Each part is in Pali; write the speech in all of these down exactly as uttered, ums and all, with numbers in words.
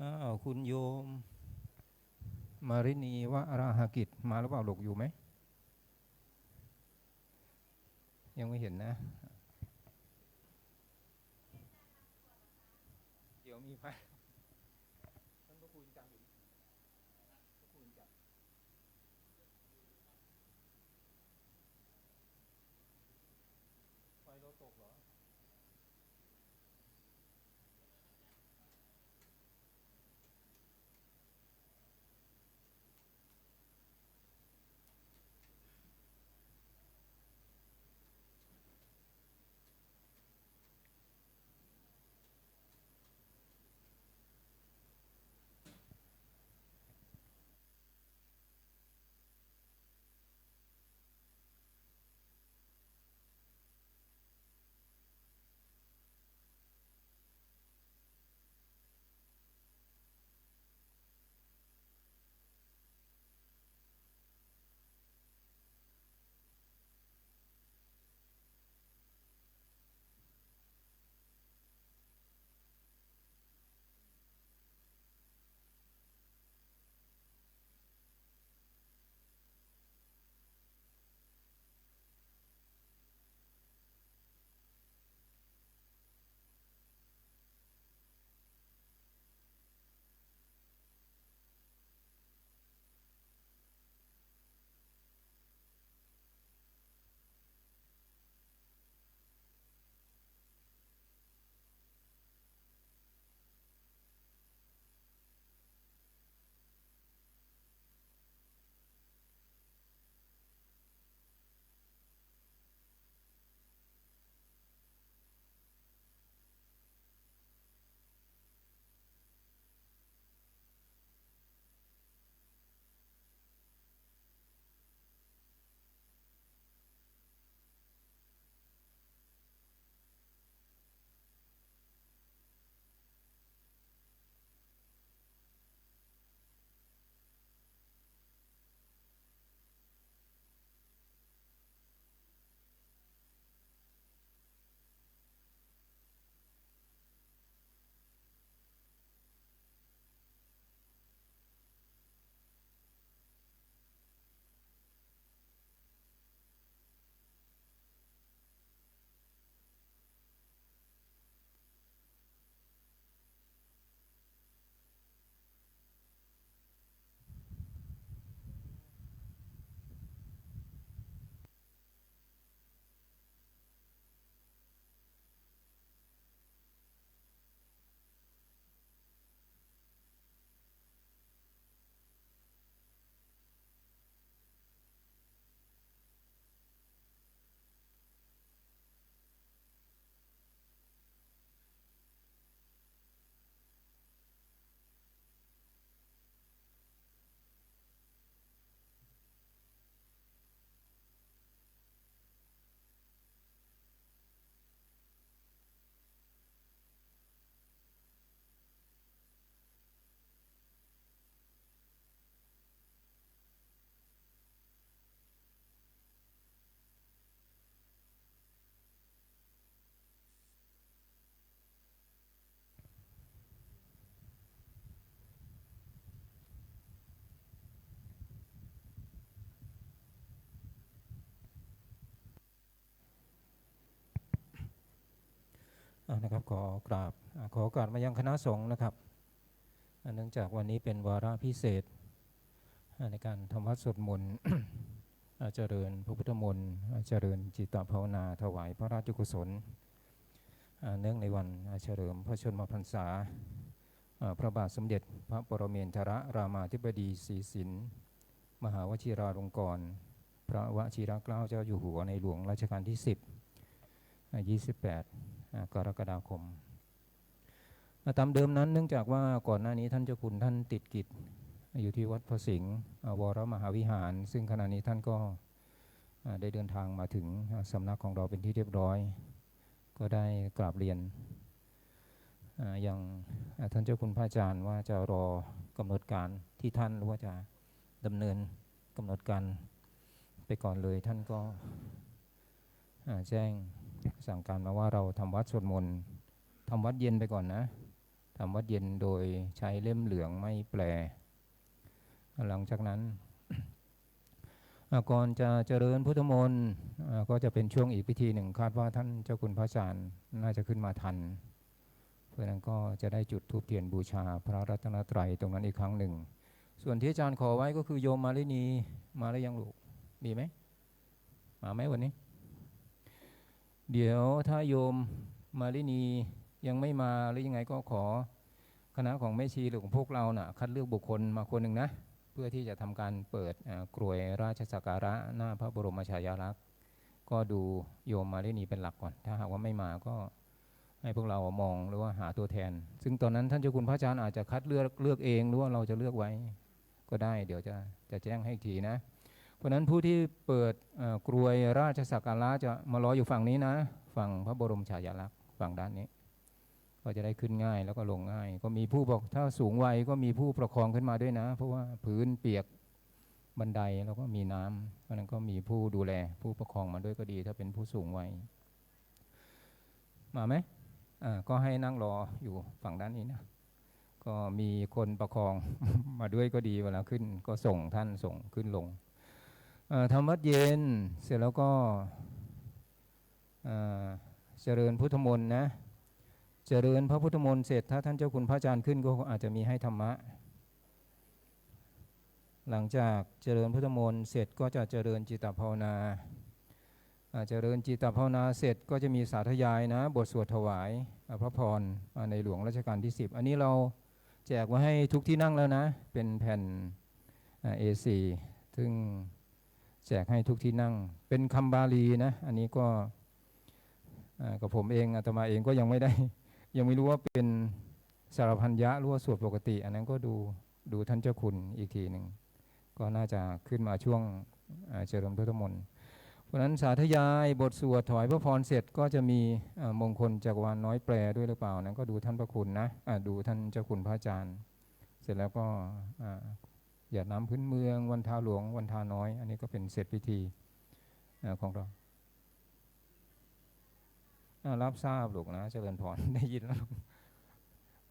อ้าว คุณโยมมารินีวราหกิจมาหรือเปล่าลูก อยู่ไหม ยังไม่เห็นนะ เดี๋ยวมีพระ ท่านพระครูจำอยู่ พระครูจำ ไฟเราตกเหรอ อ่า นะครับ ขอกราบ อ่า ขอกราบมายังคณะสงฆ์นะครับ อ่า เนื่องจากวันนี้เป็นวาระพิเศษ อ่า ในการทำวัตรสวดมนต์ อ่า เจริญพระพุทธมนต์ อ่า เจริญจิตตภาวนา ถวายพระราชกุศล อ่า เนื่องในวัน อ่า เฉลิมพระชนมพรรษา อ่า พระบาทสมเด็จพระปรเมนทรรามาธิบดีศรีสิน มหาวชิราลงกรณ์ พระวชิรเกล้าเจ้าอยู่หัวในหลวงรัชกาลที่สิบ อ่า ยี่สิบแปด อ่า กรกฎาคม อ่า ตามเดิมนั้น เนื่องจากว่าก่อนหน้านี้ท่านเจ้าคุณท่านติดกิจอยู่ที่วัดพระสิงห์ อ่า วรมหาวิหาร ซึ่งขณะนี้ท่านก็ อ่า ได้เดินทางมาถึง อ่า สำนักของเราเป็นที่เรียบร้อย ก็ได้กราบเรียน อ่า ยัง อ่า ท่านเจ้าคุณพระอาจารย์ว่าจะรอกำหนดการที่ท่าน หรือว่าจะดำเนินกำหนดการไปก่อนเลย ท่านก็ อ่า แจ้งสั่งการมาว่าเราทำวัตรสวดมนต์ ทำวัตรเย็นไปก่อนนะ ทำวัตรเย็นโดยใช้เล่มเหลืองไม่แปล หลังจากนั้น อ่า ก่อนจะเจริญพุทธมนต์ อ่า ก็จะเป็นช่วงอีกพิธีหนึ่ง คาดว่าท่านเจ้าคุณพระอาจารย์น่าจะขึ้นมาทัน เพราะฉะนั้นก็จะได้จุดธูปเทียนบูชาพระรัตนตรัยตรงนั้นอีกครั้งหนึ่ง ส่วนที่อาจารย์ขอไว้ก็คือโยมมาลินี มาหรือยังลูก มีไหม มาไหมวันนี้ เดี๋ยวถ้าโยมมาลินียังไม่มาหรือยังไงก็ขอคณะของแม่ชีหรือของพวกเราน่ะ คัดเลือกบุคคลมาคนหนึ่งนะ เพื่อที่จะทำการเปิด อ่า กรวยราชสักการะหน้าพระบรมฉายาลักษณ์ ก็ดูโยมมาลินีเป็นหลักก่อน ถ้าหากว่าไม่มาก็ให้พวกเรามองหรือว่าหาตัวแทน ซึ่งตอนนั้นท่านเจ้าคุณพระอาจารย์อาจจะคัดเลือก เลือกเอง หรือว่าเราจะเลือกไว้ก็ได้ เดี๋ยวจะ จะแจ้งให้อีกทีนะ เพราะฉะนั้นผู้ที่เปิด เอ่อ กรวยราชสักการะจะมารออยู่ฝั่งนี้นะ ฝั่งพระบรมฉายาลักษณ์ ฝั่งด้านนี้ ก็จะได้ขึ้นง่ายแล้วก็ลงง่าย ก็มีผู้บอก ถ้าสูงวัยก็มีผู้ประคองขึ้นมาด้วยนะ เพราะว่าพื้นเปียก บันได แล้วก็มีน้ำ เพราะฉะนั้นก็มีผู้ดูแล ผู้ประคองมาด้วยก็ดี ถ้าเป็นผู้สูงวัย มาไหม อ่า ก็ให้นั่งรออยู่ฝั่งด้านนี้นะ ก็มีคนประคอง มาด้วยก็ดี เวลาขึ้นก็ส่งท่าน ส่งขึ้นลง เอ่อ ทำวัตรเย็นเสร็จแล้วก็ เอ่อ เจริญพุทธมนต์นะ เจริญพระพุทธมนต์เสร็จ ถ้าท่านเจ้าคุณพระอาจารย์ขึ้นก็อาจจะมีให้ธรรมะ หลังจากเจริญพุทธมนต์เสร็จก็จะเจริญจิตตภาวนา อ่า เจริญจิตตภาวนาเสร็จก็จะมีสาธยายนะ บทสวดถวาย อ่า พระพร อ่า ในหลวงรัชกาลที่สิบ อันนี้เราแจกไว้ให้ทุกที่นั่งแล้วนะ เป็นแผ่น อ่า เอสี่ ซึ่งแจกให้ทุกที่นั่ง เป็นคำบาลีนะ อันนี้ก็ อ่า กับผมเอง อาตมาเองก็ยังไม่ได้ ยังไม่รู้ว่าเป็นสารพัญญะหรือว่าสวดปกติ อันนั้นก็ดู ดูท่านเจ้าคุณอีกทีหนึ่ง ก็น่าจะขึ้นมาช่วง อ่า เจริญพุทธมนต์ เพราะฉะนั้นสาธยายบทสวดถวายพระพรเสร็จก็จะมี อ่า มงคลจักรวาลน้อยแปลด้วยหรือเปล่า นั้นก็ดูท่านพระคุณนะ อ่า ดูท่านเจ้าคุณพระอาจารย์ เสร็จแล้วก็ อ่า หยาดน้ำพื้นเมือง วันทาหลวง วันทาน้อย อันนี้ก็เป็นเสร็จพิธี อ่า ของเรา อ่า รับทราบลูกนะ เจริญพร ได้ยินแล้วลูก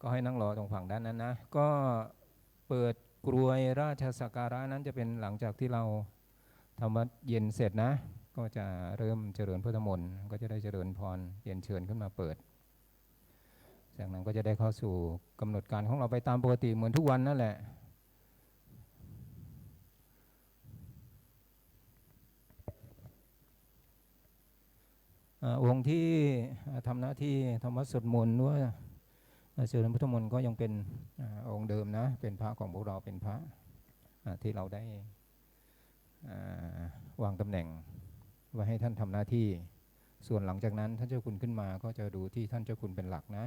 ก็ให้นั่งรอตรงฝั่งด้านนั้นนะ ก็เปิดกรวยราชสักการะนั้นจะเป็นหลังจากที่เราทำวัตรเย็นเสร็จนะ ก็จะเริ่มเจริญพุทธมนต์ ก็จะได้เจริญพร เรียนเชิญขึ้นมาเปิด จากนั้นก็จะได้เข้าสู่กำหนดการของเราไปตามปกติเหมือนทุกวันนั่นแหละ อ่า องค์ที่ อ่า ทำหน้าที่ทำวัตรสวดมนต์หรือว่า อ่า เจริญพุทธมนต์ก็ยังเป็น อ่า องค์เดิมนะ เป็นพระของพวกเรา เป็นพระ อ่า ที่เราได้ อ่า วางตำแหน่งไว้ให้ท่านทำหน้าที่ ส่วนหลังจากนั้นท่านเจ้าคุณขึ้นมาก็จะดูที่ท่านเจ้าคุณเป็นหลักนะ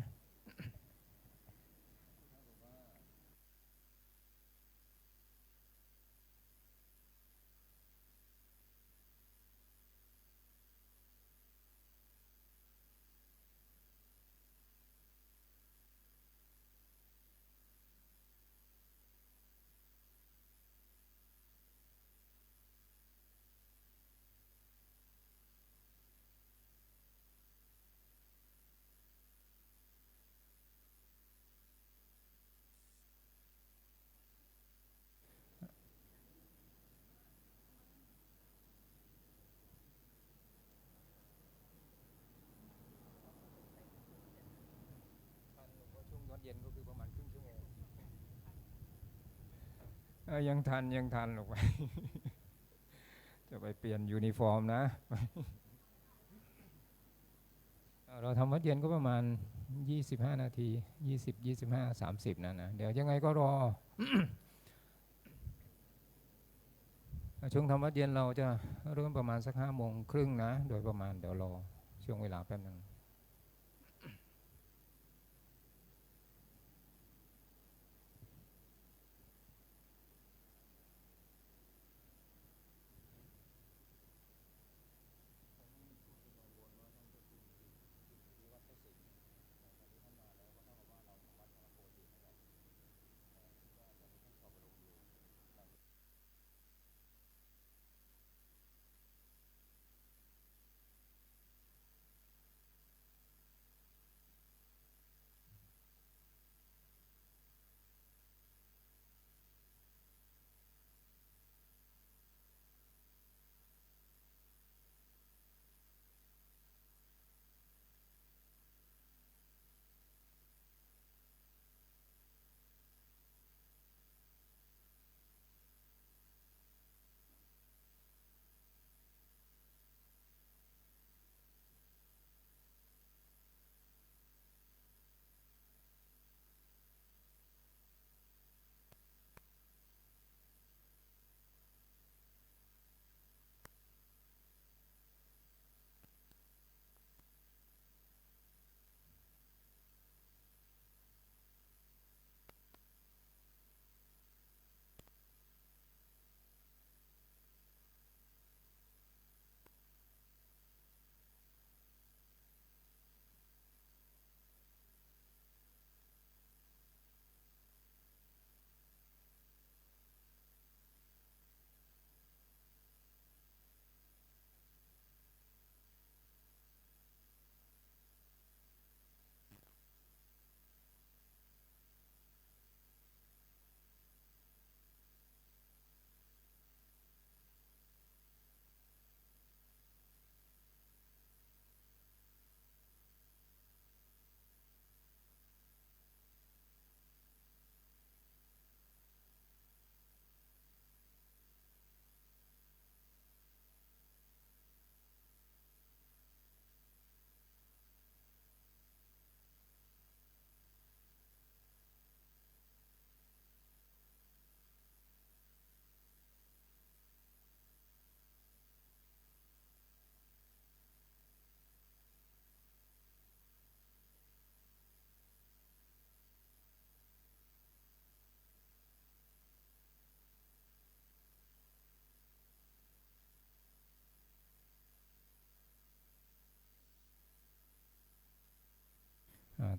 ทันหลวงพ่อ ช่วงตอนเย็นก็คือประมาณครึ่งชั่วโมง เออ ยังทัน ยังทันลูกไป จะไปเปลี่ยนยูนิฟอร์มนะ เอ่อ เราทำวัตรเย็นก็ประมาณ ยี่สิบห้า นาที ยี่สิบ ยี่สิบห้า สามสิบ นั่นนะ เดี๋ยวยังไงก็รอ ช่วงทำวัตรเย็นเราจะเริ่มประมาณสัก ห้าโมงครึ่งนะ โดยประมาณ เดี๋ยวรอช่วงเวลาแป๊บนึง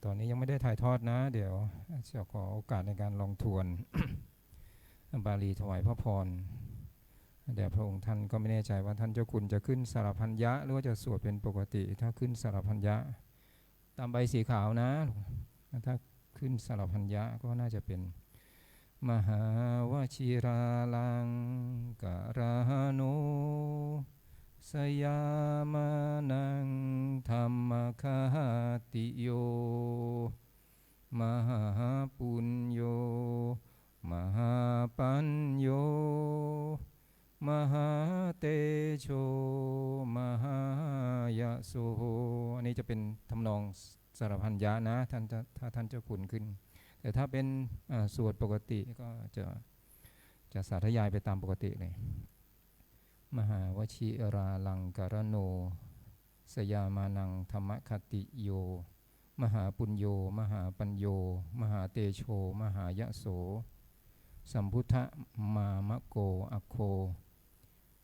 ตอนนี้ยังไม่ได้ถ่ายทอดนะ เดี๋ยวจะขอโอกาสในการลองทวน บาลีถวายพระพรแด่พระองค์ท่าน ก็ไม่แน่ใจว่าท่านเจ้าคุณจะขึ้นสาลพัญญะ หรือว่าจะสวดเป็นปกติ ถ้าขึ้นสาลพัญญะ ตามใบสีขาวนะ ถ้าขึ้นสาลพัญญะก็น่าจะเป็น Mahāvajirālaṅkarāno sayāmānaṃ dhammagattiyo mahāpuñño mahāpañño mahātejo mahāyaso. อันนี้จะเป็นทำนองสาลพัญญะนะ ท่านจะ ถ้าท่านเจ้าคุณขึ้น แต่ถ้าเป็น อ่า สวดปกติก็จะ จะสาธยายไปตามปกติเลย Mahāvajirālaṅkarāno sayāmānaṃ dhammagattiyo mahāpuñño mahāpañño mahātejo mahāyaso sambuddhamāmako āgo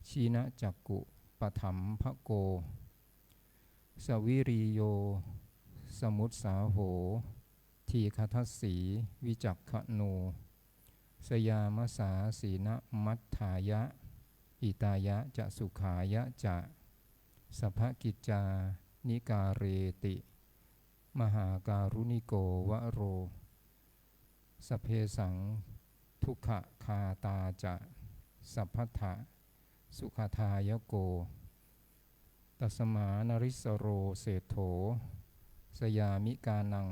jinacakkuppaddhabbako savīriyo samutsāho dīghadassī vicakkhaṇo sayāmasāsinamatthāya hitāya ca sukhāya ca sabbakicchāni kāreti mahākāruṇiko varo sabbesaṃ dukkhaghātā ca sabbattha sukhadāyako tasmā murīsvaro seṭṭho sayāmikānaṃ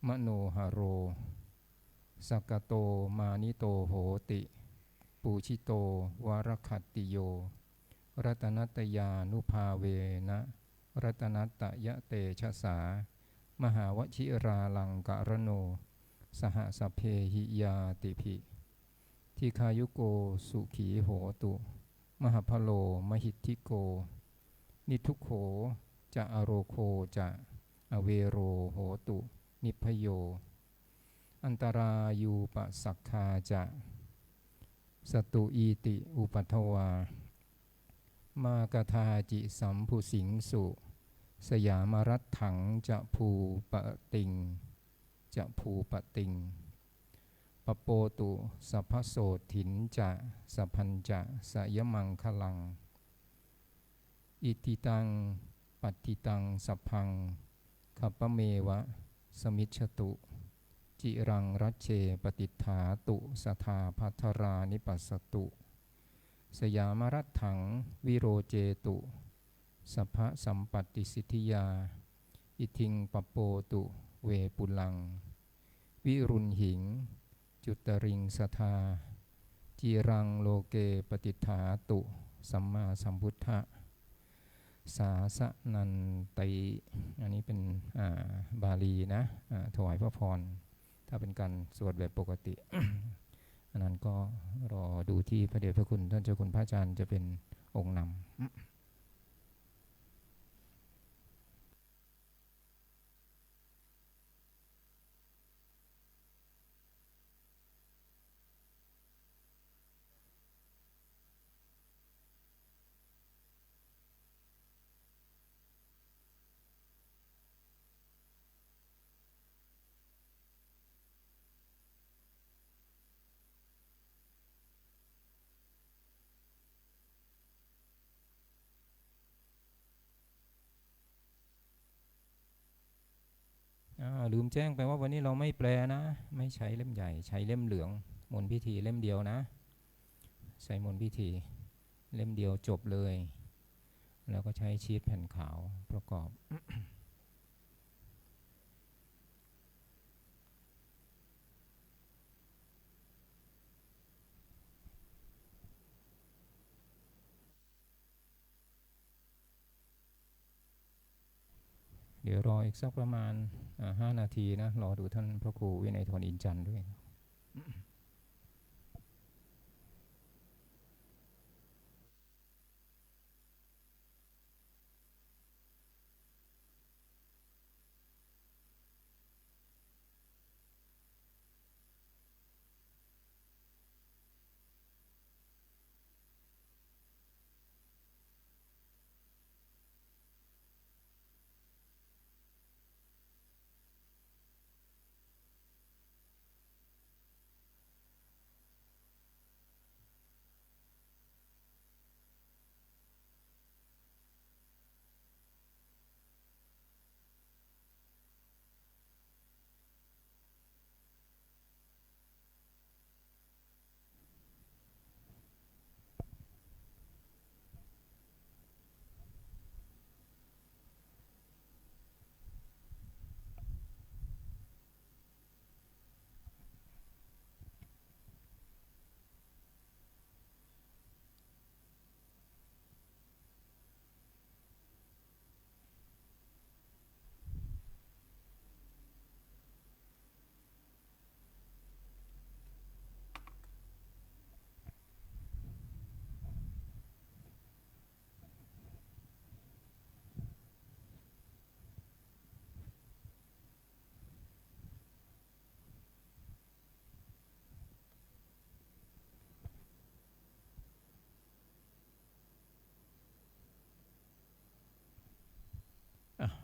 manoharo sakkato mānito hoti pūjito varagattiyo ratanattayānubhāvena ratanattayatejasā mahāvajirālaṅkarāno saha sabbehi ñātibhi dīghāyuko sukhī hotu mahapphalo mahiddhiko niddukkho ca arogo ca avero hotu nibhayo antarāyūpasaṅkhā ca sattu iti upaddavā mā kadāci sambhujiṃsu sayāmaratthaṃ ca bhūpatiṃ ca bhūpatiṃ pabbotu sabbasothiñca sabbañca jayamaṅgalaṃ iddhitaṃ padditaṃ sabbaṃ khappameva samijjhatu ciraṃ rajye patiṭṭhātu sadā bhaddharāni passatu sayāmaratthaṃ virocetu sabbasampattisiddhiyā iddhiṃ pabbotu vepullaṃ viruḷhiṃ cuttariṃ sadā ciraṃ loke patiṭṭhātu sammāsambuddhasāsananti อันนี้เป็น อ่า บาลีนะ อ่า ถวายพระพร ถ้าเป็นการสวดแบบปกติ อันนั้นก็รอดูที่พระเดชพระคุณท่านเจ้าคุณพระอาจารย์จะเป็นองค์นำ อ่า ลืมแจ้งไปว่าวันนี้เราไม่แปลนะ ไม่ใช้เล่มใหญ่ ใช้เล่มเหลือง มนต์พิธีเล่มเดียวนะ ใช้มนต์พิธีเล่มเดียวจบเลย แล้วก็ใช้ชีทแผ่นขาวประกอบ เดี๋ยวรออีกสักประมาณ อ่า ห้านาทีนะ รอดูท่านพระครูวินัยทรอินทร์จันทร์ด้วย อ่า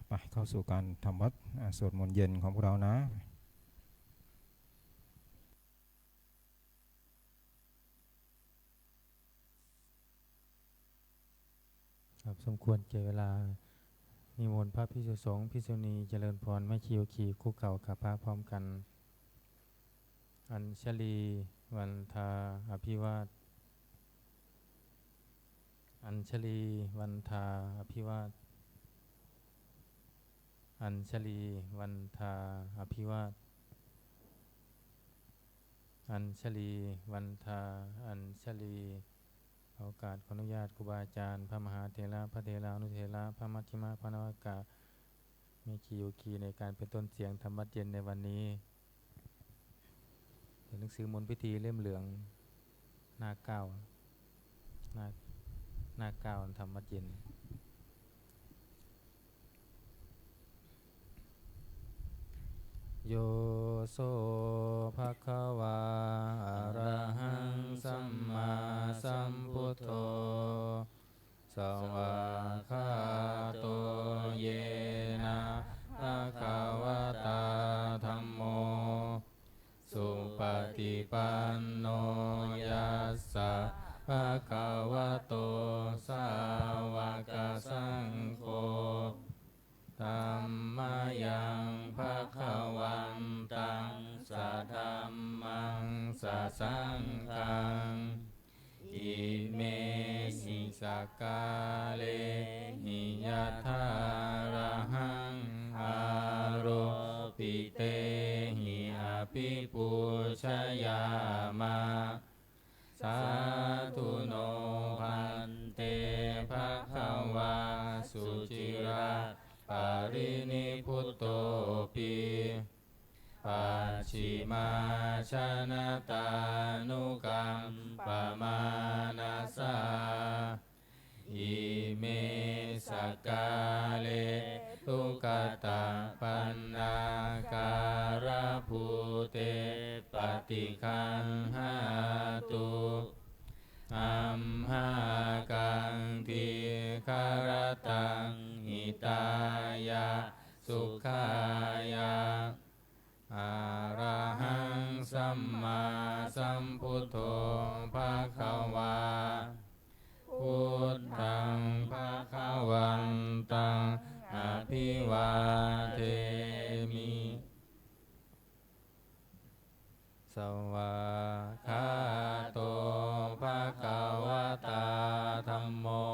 ไปเข้าสู่การทำวัตร อ่า สวดมนต์เย็นของพวกเรานะ ครับ สมควรแก่เวลา นิมนต์พระภิกษุสงฆ์ภิกษุณีเจริญพร แม่ชีโยคีคุกเข่ากราบพระพร้อมกัน Añjalivandā abhivād. Añjalivandā abhivād. Añjalivandā abhivād. Añjalivandā añjali. ขอโอกาสขออนุญาตครูบาอาจารย์ พระมหาเถระ พระเถรานุเถระ พระมัชฌิมะ พระนวกะ แม่ชีโยคี ในการเป็นต้นเสียงทำวัตรเย็นในวันนี้ เป็นหนังสือมนต์พิธีเล่มเหลือง หน้าเก้า หน้า หน้าเก้า ทำวัตรเย็น Yo so bhagavā arahaṃ sammāsambuddho, svākkhāto yena bhagavatā dhammo, supaṭipanno yassa bhagavato sāvakasaṅgho, tammayaṃ bhagavantaṃ sadhammaṃ sasaṅghaṃ, imehi sakkārehi yathārahaṃ āropitehi abhipūjayāma. Sādhu no bhante bhagavā suciraparinibbutopi, pacchimājanatānukampamānasā, ime sakkāre duggatapaṇṇākārabhūte paṭiggaṇhātu amhākaṃ dīgharattaṃ hitāya sukhāya. Arahaṃ sammāsambuddho bhagavā, buddhaṃ bhagavantaṃ abhivādemi. Svākkhāto bhagavatā dhammo,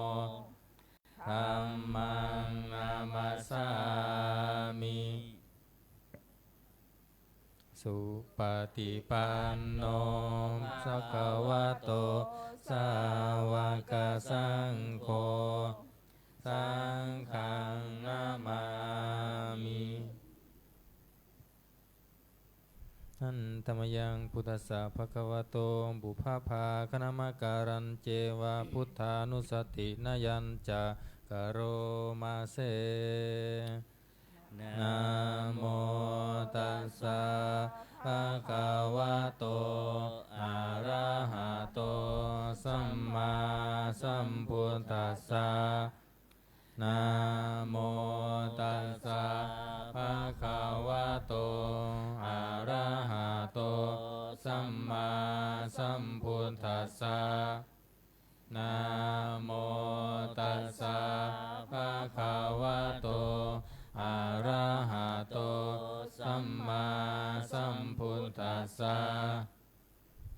dhammaṃ namassāmi. Supaṭipanno bhagavato sāvakasaṅgho, saṅghaṃ namāmi. Handa mayaṃ buddhassa bhagavato pubbabhāganamakārañceva buddhānussatinayañca karoma se. Namo tassa bhagavato arahato sammāsambuddhassa. Namo tassa bhagavato arahato sammāsambuddhassa. Namo tassa bhagavato arahato sammāsambuddhassa.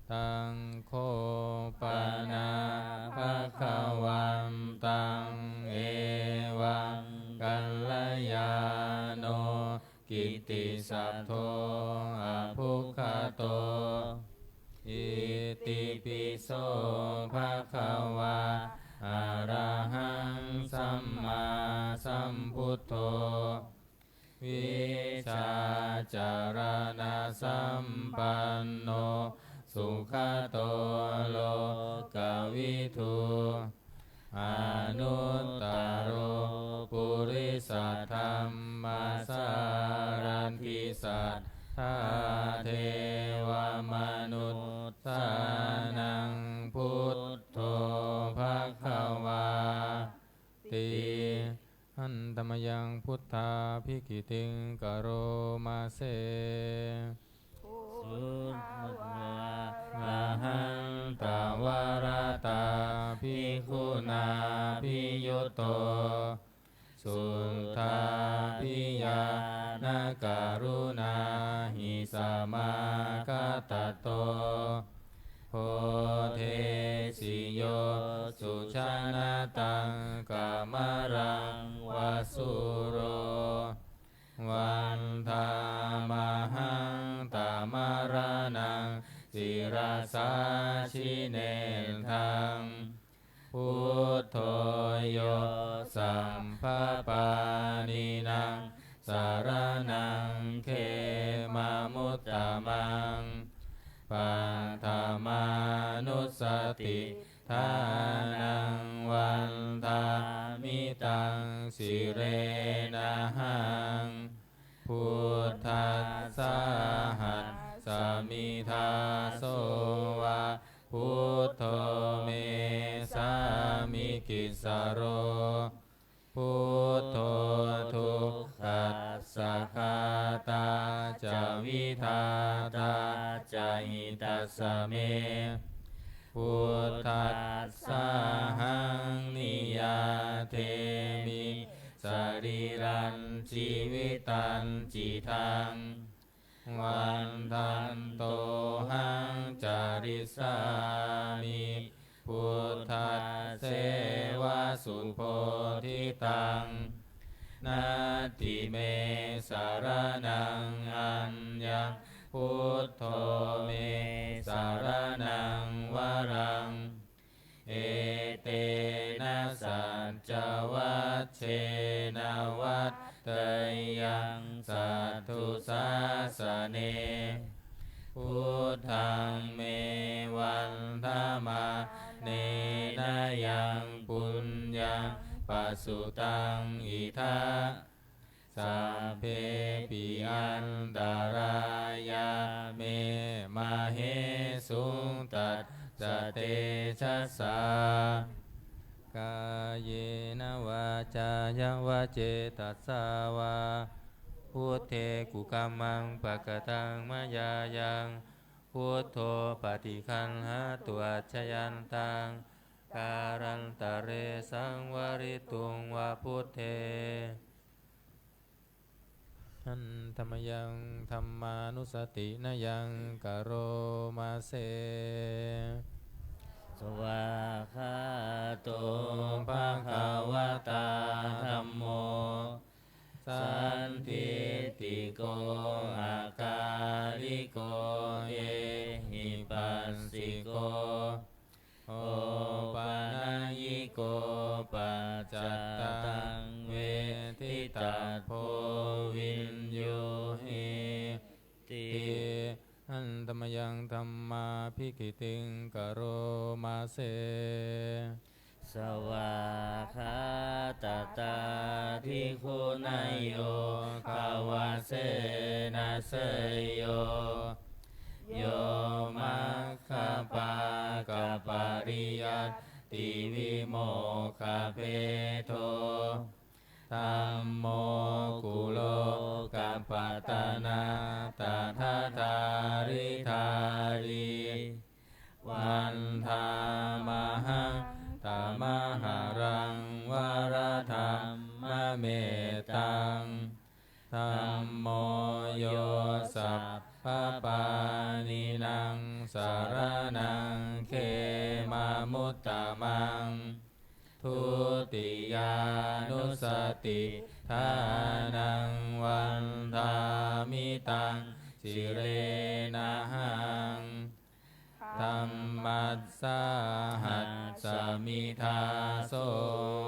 Taṃ kho pana bhagavantaṃ evaṃ kalyāṇo kittisaddo abbhuggato. Itipi so bhagavā arahaṃ sammāsambuddho vijjācaraṇasampanno sugato lokavidū anuttaro purisadammasārathi satthā devamanussānaṃ buddho bhagavāti. Handa mayaṃ buddhābhigītiṃ karoma se. Buddhāgarahantaṃ varadā bhikkhunā abhiyutto, suddhābhiñāṇakaruṇāhi samāgatatto, bodhesi yo sujanataṃ kamalaṃva sūro, vandāmahaṃ tamaraṇaṃ sirasā jinendaṃ. Buddho yo sabbapāṇīnaṃ saraṇaṃ khemamuttamaṃ, paṭhamānussatiṭṭhānaṃ vandāmi taṃ sirenahaṃ. Buddhassāhasmi dāso va, buddho me sāmikissaro. Buddho dukkhassa ghātā ca vidhātā ca hitassa me. Buddhassāhaṃ niyyādemi sarīrañjīvitañcidaṃ. Vandantohaṃ carissāmi buddhasseva subodhitaṃ. Natthi me saraṇaṃ aññaṃ, buddho me saraṇaṃ varaṃ. Etena saccavajjena vaḍḍheyyaṃ satthu sāsane. Buddhaṃ me vandamānena yaṃ puññaṃ pasutaṃ idha, sabbepi antarāyā me māhesuṃ tassa tejasā. Kāyena vācāya va cetasā vā, buddhe kukammaṃ pakataṃ mayā yaṃ, buddho paṭiggaṇhatu accayantaṃ, kālantare saṃvarituṃ va buddhe. Handa mayaṃ dhammānussatinayaṃ karoma se. Svākkhāto bhagavatā dhammo, sandiṭṭhiko akāliko ehipassiko, opanayiko paccattaṃ veditabbo viññūhīti. Handa mayaṃ dhammābhigītiṃ karoma se. Svākkhātatādiguṇayogavasena seyyo, yo maggapākapariyattivimokkhabhedo, dhammo kulokapatanā tadadhāridhārī, vandāmahaṃ tamaharaṃ varadhammamettaṃ. Dhammo yo sabbapāṇīnaṃ saraṇaṃ khemamuttamaṃ, dutiyānussatiṭṭhānaṃ vandāmi taṃ sirenahaṃ. Dhammassāhasmi dāso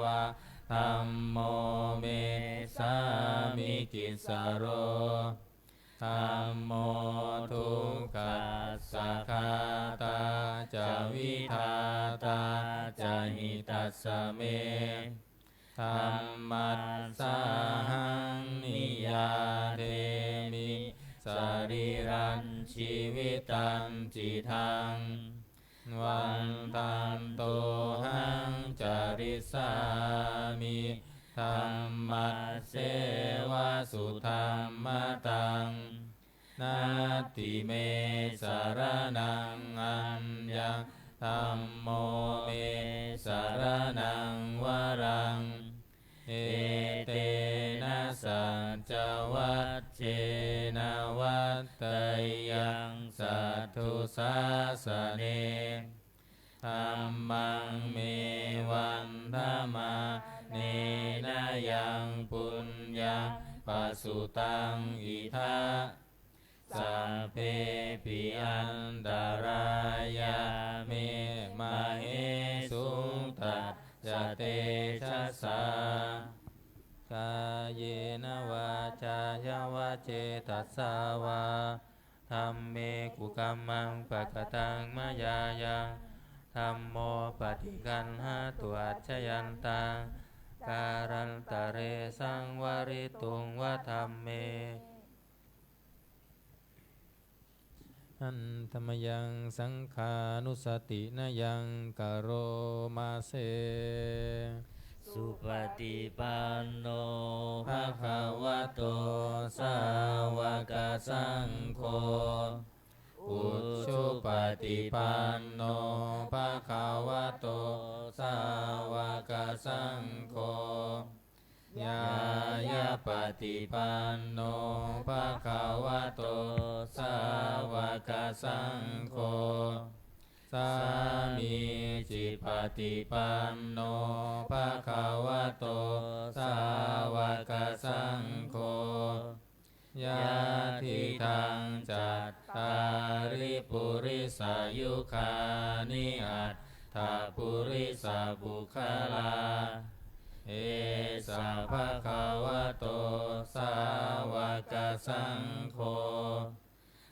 va, dhammo me sāmikissaro. Dhammo dukkhassa ghātā ca vidhātā ca hitassa me. Dhammassāhaṃ niyyādemi sarīrañjīvitañcidaṃ. Vandantohaṃ carissāmi dhammasseva sudhammataṃ. Natthi me saraṇaṃ aññaṃ, dhammo me saraṇaṃ varaṃ. Etena saccavajjena vaḍḍheyyaṃ satthu sāsane. Dhammaṃ me vandamānena yaṃ puññaṃ pasutaṃ idha, sabbepi antarāyā me māhesuṃ tassa tejasā. Kāyena vācāya va cetasā vā, dhamme kukammaṃ pakataṃ mayā yaṃ, dhammo paṭiggaṇhatu accayantaṃ, kālantare saṃvarituṃ va dhamme. Handa mayaṃ saṅghānussatinayaṃ karoma se. Supaṭipanno bhagavato sāvakasaṅgho, ujupaṭipanno bhagavato sāvakasaṅgho, ñāyapaṭipanno bhagavato sāvakasaṅgho, sāmīcipaṭipanno bhagavato sāvakasaṅgho, yadidaṃ cattāri purisayugāni aṭṭha purisapuggalā, esa bhagavato sāvakasaṅgho,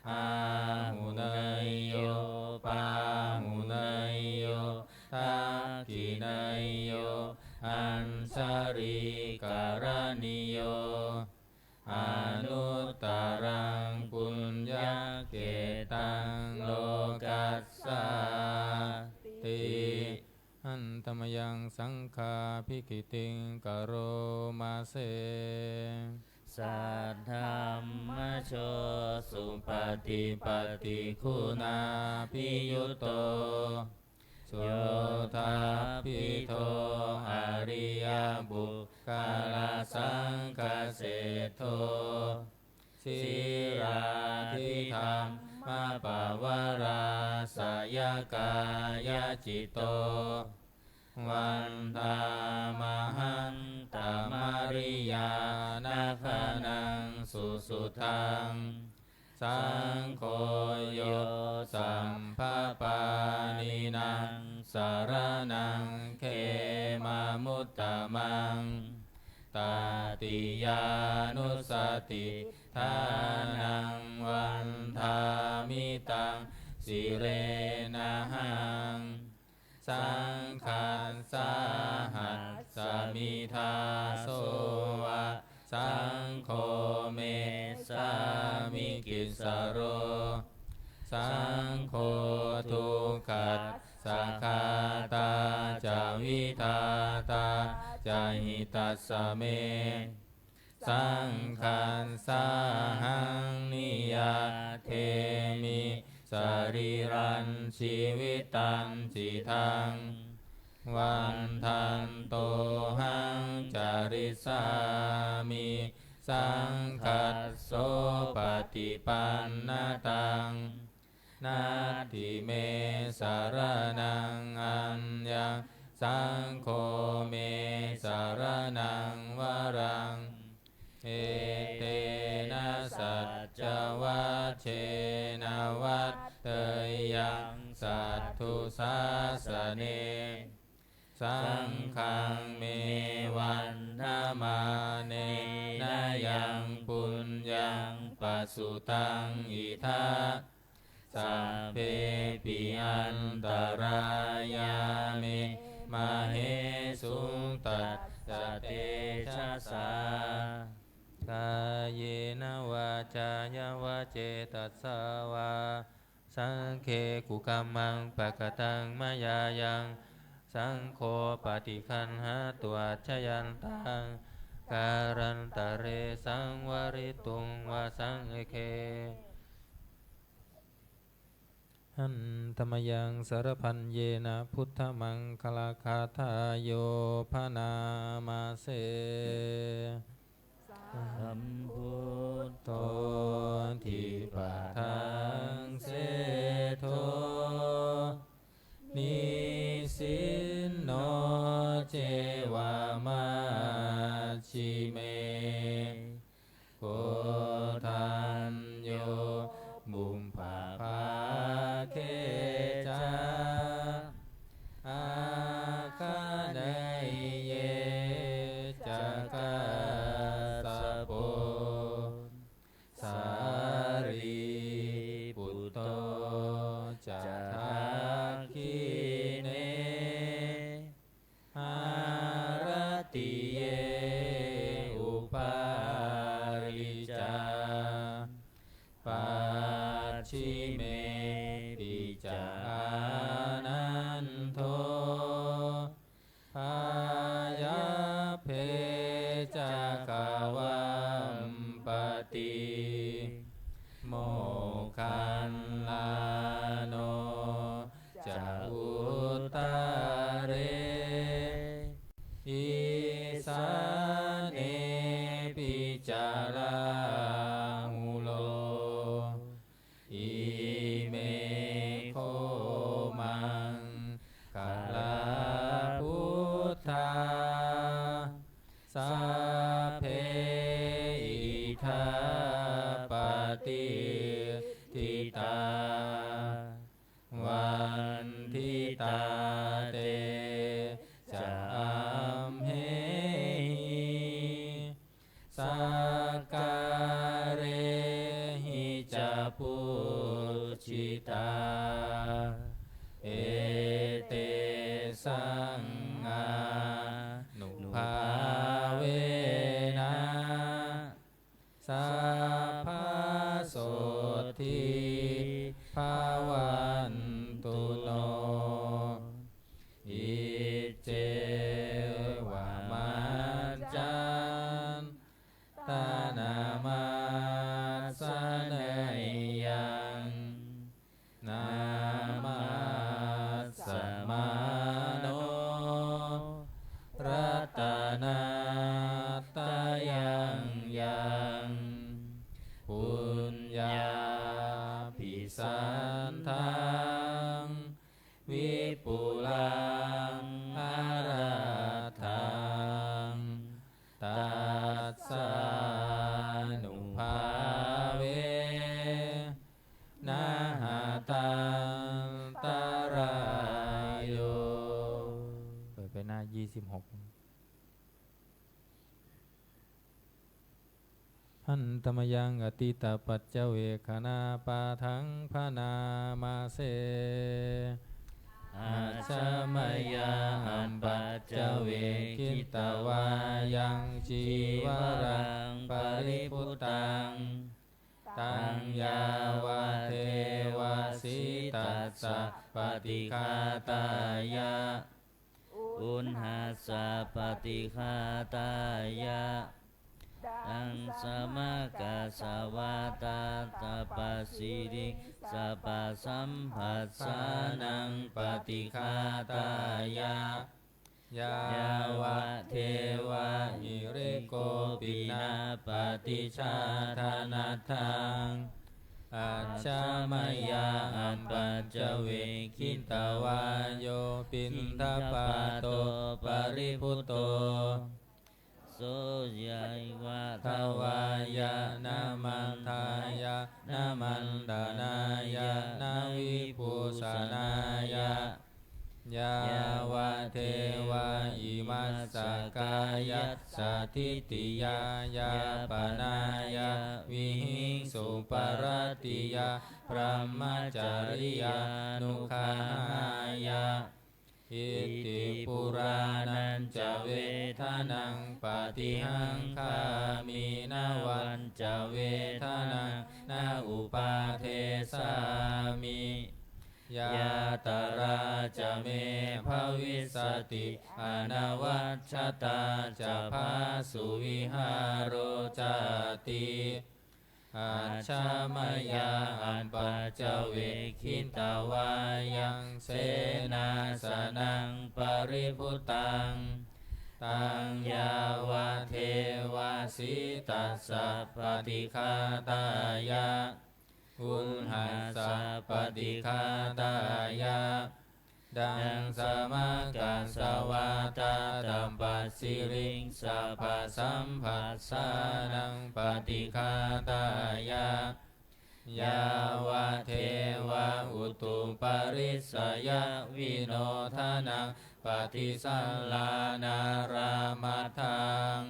āhuneyyo pāhuneyyo dakkhiṇeyyo añjalikaraṇīyo, anuttaraṃ puññakkhettaṃ lokassāti. Handa mayaṃ saṅghābhigītiṃ karoma se. Saddhammajo supaṭipattiguṇābhiyutto, yoṭṭhabbidho ariyapuggalasaṅghaseṭṭho, sīlādidhammapavarāsayakāyacitto, vandāmahaṃ tamariyāna gaṇaṃ susuddhaṃ. Saṅgho yo sabbapāṇīnaṃ saraṇaṃ khemamuttamaṃ, tatiyānussatiṭṭhānaṃ vandāmi taṃ sirenahaṃ. Saṅghassāhasmi dāso va, saṅgho me sāmikissaro, saṅgho dukkhassa ghātā ca vidhātā ca hitassa me. Saṅghassāhaṃ niyyādemi sarīrañjīvitañcidaṃ, vandantohaṃ carissāmi saṅghassopaṭipannataṃ. Natthi me saraṇaṃ aññaṃ, saṅgho me saraṇaṃ varaṃ. Etena saccavajjena vaḍḍheyyaṃ satthu sāsane. Saṅghaṃ me vandamānena yaṃ puññaṃ pasutaṃ idha, sabbepi antarāyā me māhesuṃ tassa tejasā. Kāyena vācāya va cetasā vā, saṅghe kukammaṃ pakataṃ mayā yaṃ, saṅgho paṭiggaṇhatu accayantaṃ, kālantare saṃvarituṃ va saṅghe. Handa mayaṃ saravajjena buddhamaṅgalagāthāyo bhaṇāma se. Sambuddho dvipadaṃ seṭṭho nisinno ceva majjhime, koṇḍañño pubbabhāge ca āgaṇeyye ca kassapo, sārīputto ca dakkhiṇe, haratiye upāli ca, pacchimepi ca ānando, pāyabbe ca gavampati, moggallāno ca uttare, isānepi ca rāhulo, ime kho maṅgalā buddhā, sabbe idha patiṭṭhitā, vanditā te ca amhehi, sakkārehi ca pūjitā, etesaṃ ānubhāvena sabbasotthī bhavantu no. Iccevamaccantanamassaneyyaṃ namassamāno ratanattayaṃ yaṃ, puññābhisandaṃ vipulaṃ arattaṃ, tassānubhāvena hatantarāyo. เปิดไปหน้า ยี่สิบหก Handa mayaṃ atītapaccavekkhaṇapāṭhaṃ bhaṇāma se. Ajja mayā apaccavekkhitvā yaṃ cīvaraṃ paribhuttaṃ, taṃ yāvadeva sītassa paṭighātāya, uṇhassa paṭighātāya, ḍaṃsamakasavātātapasiriṃsapasamphassānaṃ paṭighātāya, yāvadeva hirikopinapaṭicchādanatthaṃ. Ajja mayā apaccavekkhitvā yo piṇḍapāto paribhutto, so ceva davāya na madāya na maṇḍanāya na vibhūsanāya, yāvadeva imassa kāyassa ṭhitiyā yāpanāya vihiṃsuparatiyā brahmacariyānuggahāya. Iti purāṇañca vedanaṃ paṭihaṅkhāmi navañca vedanaṃ na uppādessāmi. Yātrā ca me bhavissati anavajjatā ca phāsuvihāro cāti. Ajja mayā apaccavekkhitvā yaṃ senāsanaṃ paribhuttaṃ, taṃ yāvadeva sītassa paṭighātāya, uṇhassa paṭighātāya, daṃsamakasavātātapasiriṃsapasamphassānaṃ paṭighātāya, yāvadeva utuparissayavinodanaṃ paṭisallānārāmatthaṃ.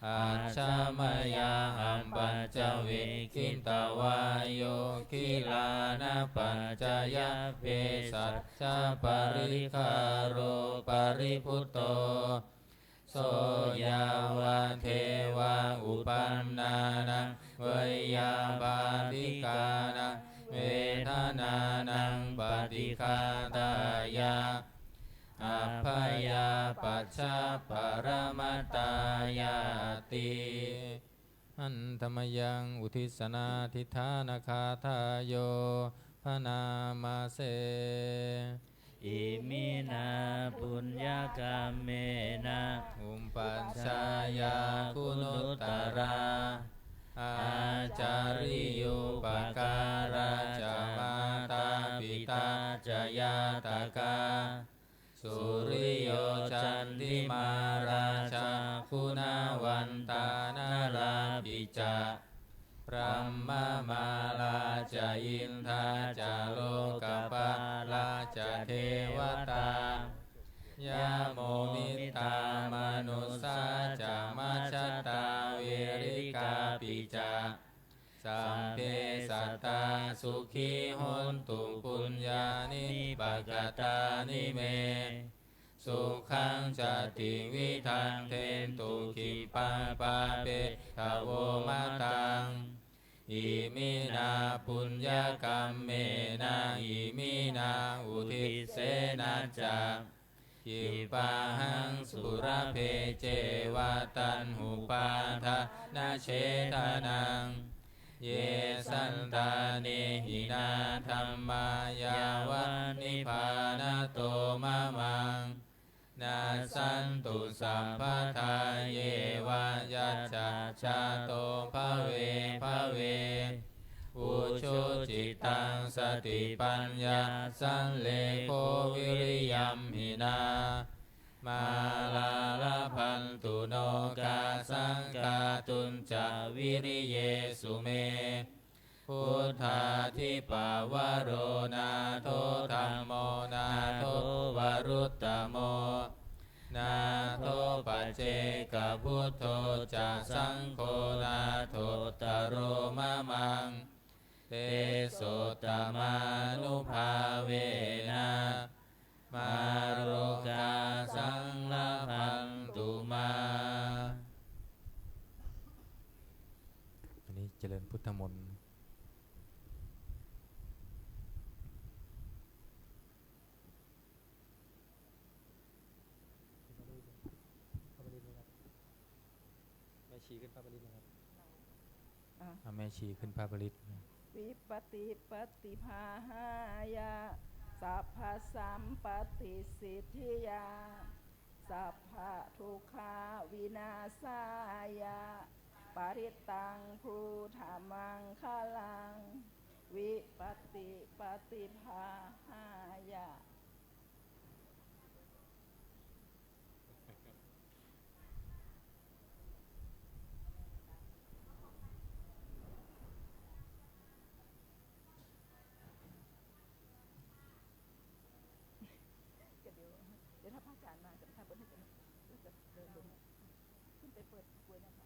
Ajja mayā apaccavekkhitvā yo gilānapaccayabhesajjaparikkhāro paribhutto, so yāvadeva uppannānaṃ veyyābādhikānaṃ vedanānaṃ paṭighātāya, abyāpajjhaparamatāyāti. Handa mayaṃ uddissanādhiṭṭhānagāthāyo bhaṇāma se. Iminā puññakammena upajjhāyā guṇuttarā, ācariyūpakārā ca mātā pitā ca ñātakā, suriyo candimā rājā guṇavantā narāpi ca, brahmamārā ca indā ca lokapālā ca devatā, yamo mittā manussā ca majjhattā verikāpi ca, sabbe sattā sukhī hontu puññāni pakatāni me, sukhañca tividhaṃ dentu khippaṃ pāpetha vo mataṃ. Iminā puññakammena iminā uddissena ca khippāhaṃ sulabhe ceva taṇhupādānachedanaṃ. Ye santāne hinā dhammā yāva nibbānato mamaṃ, nassantu sabbadā yeva yattha jāto bhave bhave. Ujucittaṃ satipaññā sallekho viriyamhinā, mārā labhantu nokāsaṃ kātuñca viriyesu me. Buddhādhipavaro nātho dhammo nātho varuttamo, nātho paccekabuddho ca saṅgho nāthottaro mamaṃ. Tesottamānubhāvena mārokāsaṃ labhantu mā. อันนี้เจริญพุทธมนต์ แม่ชีขึ้นพระปริตรนะครับ อ่ะ อ่ะ แม่ชีขึ้นพระปริตรนะ Vipattipaṭibāhāya sabbasampattisiddhiyā sabbadukkhavināsāya parittaṃ brūtha maṅgalaṃ. Vipattipaṭibāhāya. ก็เดี๋ยว เดี๋ยวถ้าพระอาจารย์มา จะไปทำบุญให้กันเนอะ แล้วจะเดินลง ขึ้นไปเปิดกล้วยนะคะ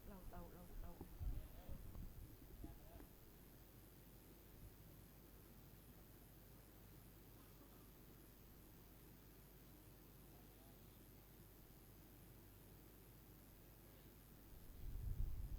เรา เรา เรา เรา เ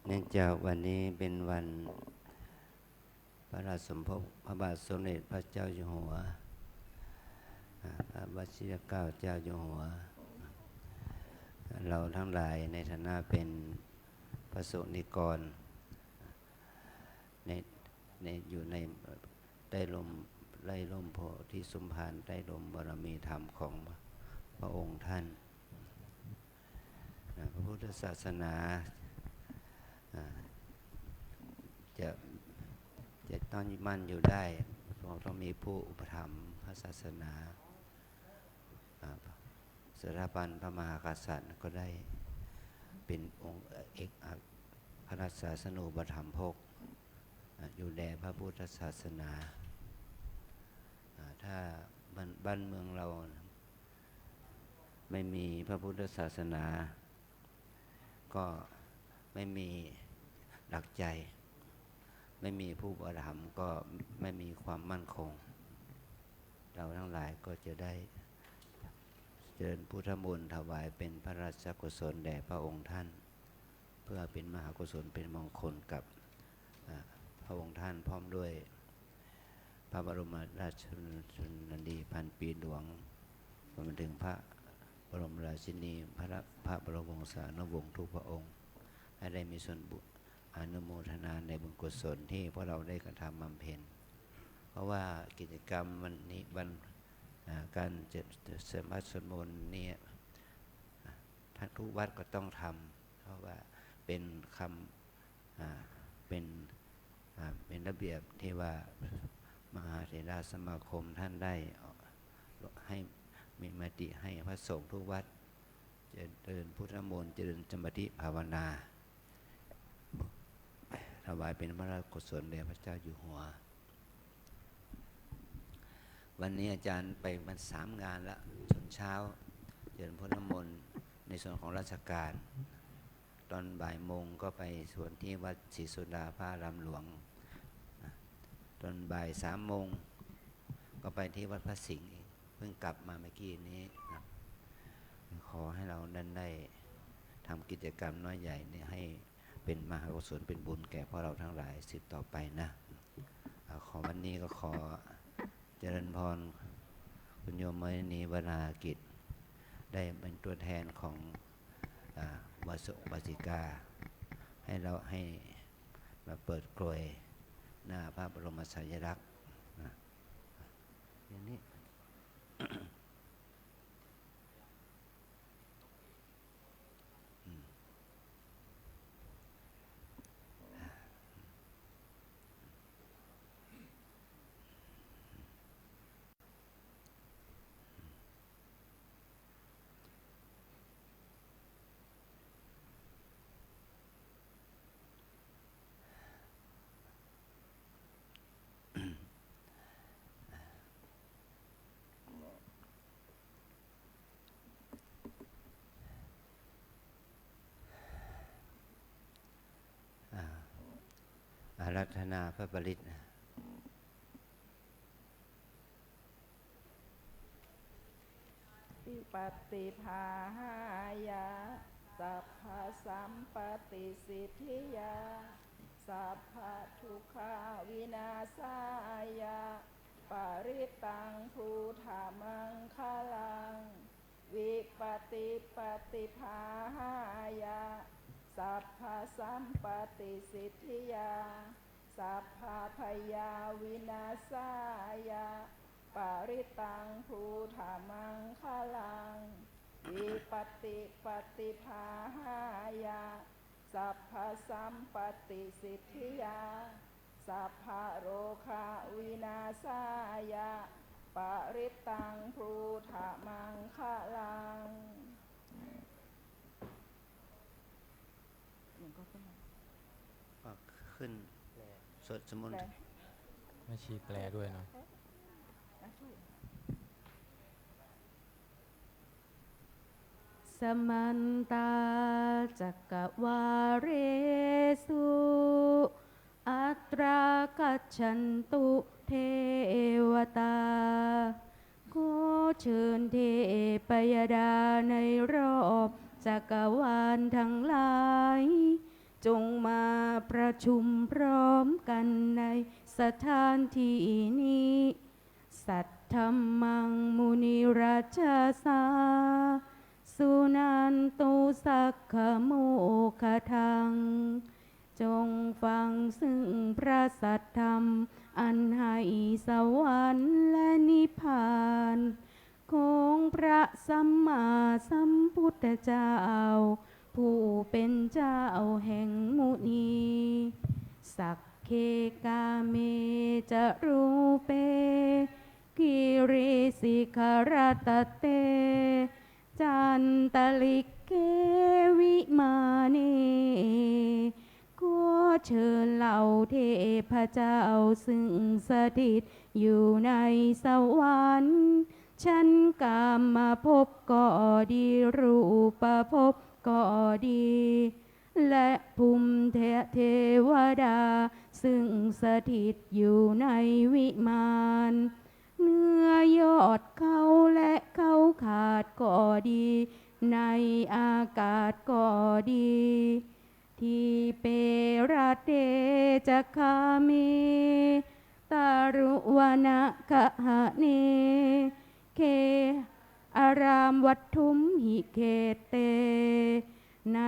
เนื่องจากวันนี้เป็นวันพระราชสมภพพระบาทสมเด็จพระเจ้าอยู่หัว อ่า พระวชิรเกล้าเจ้าอยู่หัว เราทั้งหลายในฐานะเป็นพระสงฆ์นิกร ใน ใน อยู่ในใต้ร่ม ใต้ร่มโพธิสมภาร ใต้ร่มบารมีธรรมของพระองค์ท่าน นะ พระพุทธศาสนา อ่า จะ จะตั้งมั่นอยู่ได้ เราต้องมีผู้อุปถัมภ์พระศาสนา อ่า สถาบันพระมหากษัตริย์ก็ได้เป็นองค์เอกอัครราชาสนุปถัมภก อ่า อยู่แด่พระพุทธศาสนา อ่า ถ้าบ้าน บ้านเมืองเราไม่มีพระพุทธศาสนา ก็ไม่มีหลักใจ ไม่มีผู้อุปถัมภ์ก็ไม่มีความมั่นคง เราทั้งหลายก็จะได้เจริญพุทธมนต์ถวายเป็นพระราชกุศลแด่พระองค์ท่าน เพื่อเป็นมหากุศลเป็นมงคลกับ อ่า พระองค์ท่านพร้อมด้วย พระบรมราชชนนีพันปีหลวง รวมไปถึงพระบรมราชินี พระ พระบรมวงศานุวงศ์ทุกพระองค์ ให้ได้มีส่วนบุญอนุโมทนาในบุญกุศลที่พวกเราได้กระทำบำเพ็ญ เพราะว่ากิจกรรมวันนี้ วัน อ่า การเจริญพระสวดมนต์เนี่ย อ่า ท่านทุกวัดก็ต้องทำ เพราะว่าเป็นคำ อ่า เป็น อ่า เป็นระเบียบที่ว่ามหาเถรสมาคมท่านได้ให้มีมติให้พระสงฆ์ทุกวัดเจริญพุทธมนต์ เจริญสมาธิภาวนา ถวายเป็นพระราชกุศลแด่พระเจ้าอยู่หัว วันนี้อาจารย์ไปมาสามงานละ ตอนเช้าเจริญพุทธมนต์ในส่วนของราชการ ตอนบ่ายโมงก็ไปสวดที่วัดศรีสุดาพระอารามหลวง นะ ตอนบ่ายสามโมงก็ไปที่วัดพระสิงห์อีก เพิ่งกลับมาเมื่อกี้นี้นะ ขอให้เรานั้นได้ทำกิจกรรมน้อยใหญ่นี้ให้เป็นมหากุศลเป็นบุญแก่พวกเราทั้งหลายสืบต่อไปนะ อ่า ขอวันนี้ก็ขอเจริญพรคุณโยมมณีวรากิจ ได้เป็นตัวแทนของ อ่า อุบาสกอุบาสิกา ให้เรา ให้มาเปิดกรวยหน้าพระบรมฉายาลักษณ์นะ อย่างนี้ อืม อ่า อาราธนาพระปริตรนะ Paṭipattipahāya sabbasampattisiddhiyā sabbadukkhavināsāya parittaṃ brūtha maṅgalaṃ. Vipattipaṭibāhāya sabbasampattisiddhiyā sabbabhayavināsāya parittaṃ brūtha maṅgalaṃ. Vipattipaṭibāhāya sabbasampattisiddhiyā sabbarogavināsāya parittaṃ brūtha maṅgalaṃ. หลวงพ่อขึ้นมา ก็ขึ้นสวดสมุน แปล แม่ชีแปลด้วยเนาะ อ่ะ ช่วย Samantā cakkavāḷesu atrāgacchantu devatā. ขอเชิญเทพยดาในรอบจักรวาลทั้งหลาย จงมา ประชุมพร้อมกันในสถานที่นี้ Saddhammaṃ munirājassa suṇantu saggamokkhadaṃ. จงฟังซึ่งพระสัทธรรมอันให้สวรรค์และนิพพาน ของพระสัมมาสัมพุทธเจ้า ผู้เป็นเจ้าแห่งมุนี Sagge kāme ca rūpe girisikharataṭe cantalikkhe vimāne. ขอเชิญเหล่าเทพเจ้าซึ่งสถิตอยู่ในสวรรค์ ชั้นกามภพก็ดี รูปภพก็ดี และภูมิเทวดาซึ่งสถิตอยู่ในวิมาน เนื้อยอดเขาและเขาขาดก็ดี ในอากาศก็ดี Dīpe raṭṭhe ca gāme taruvanagahane geharamvaṭṭhumhi khette. ใน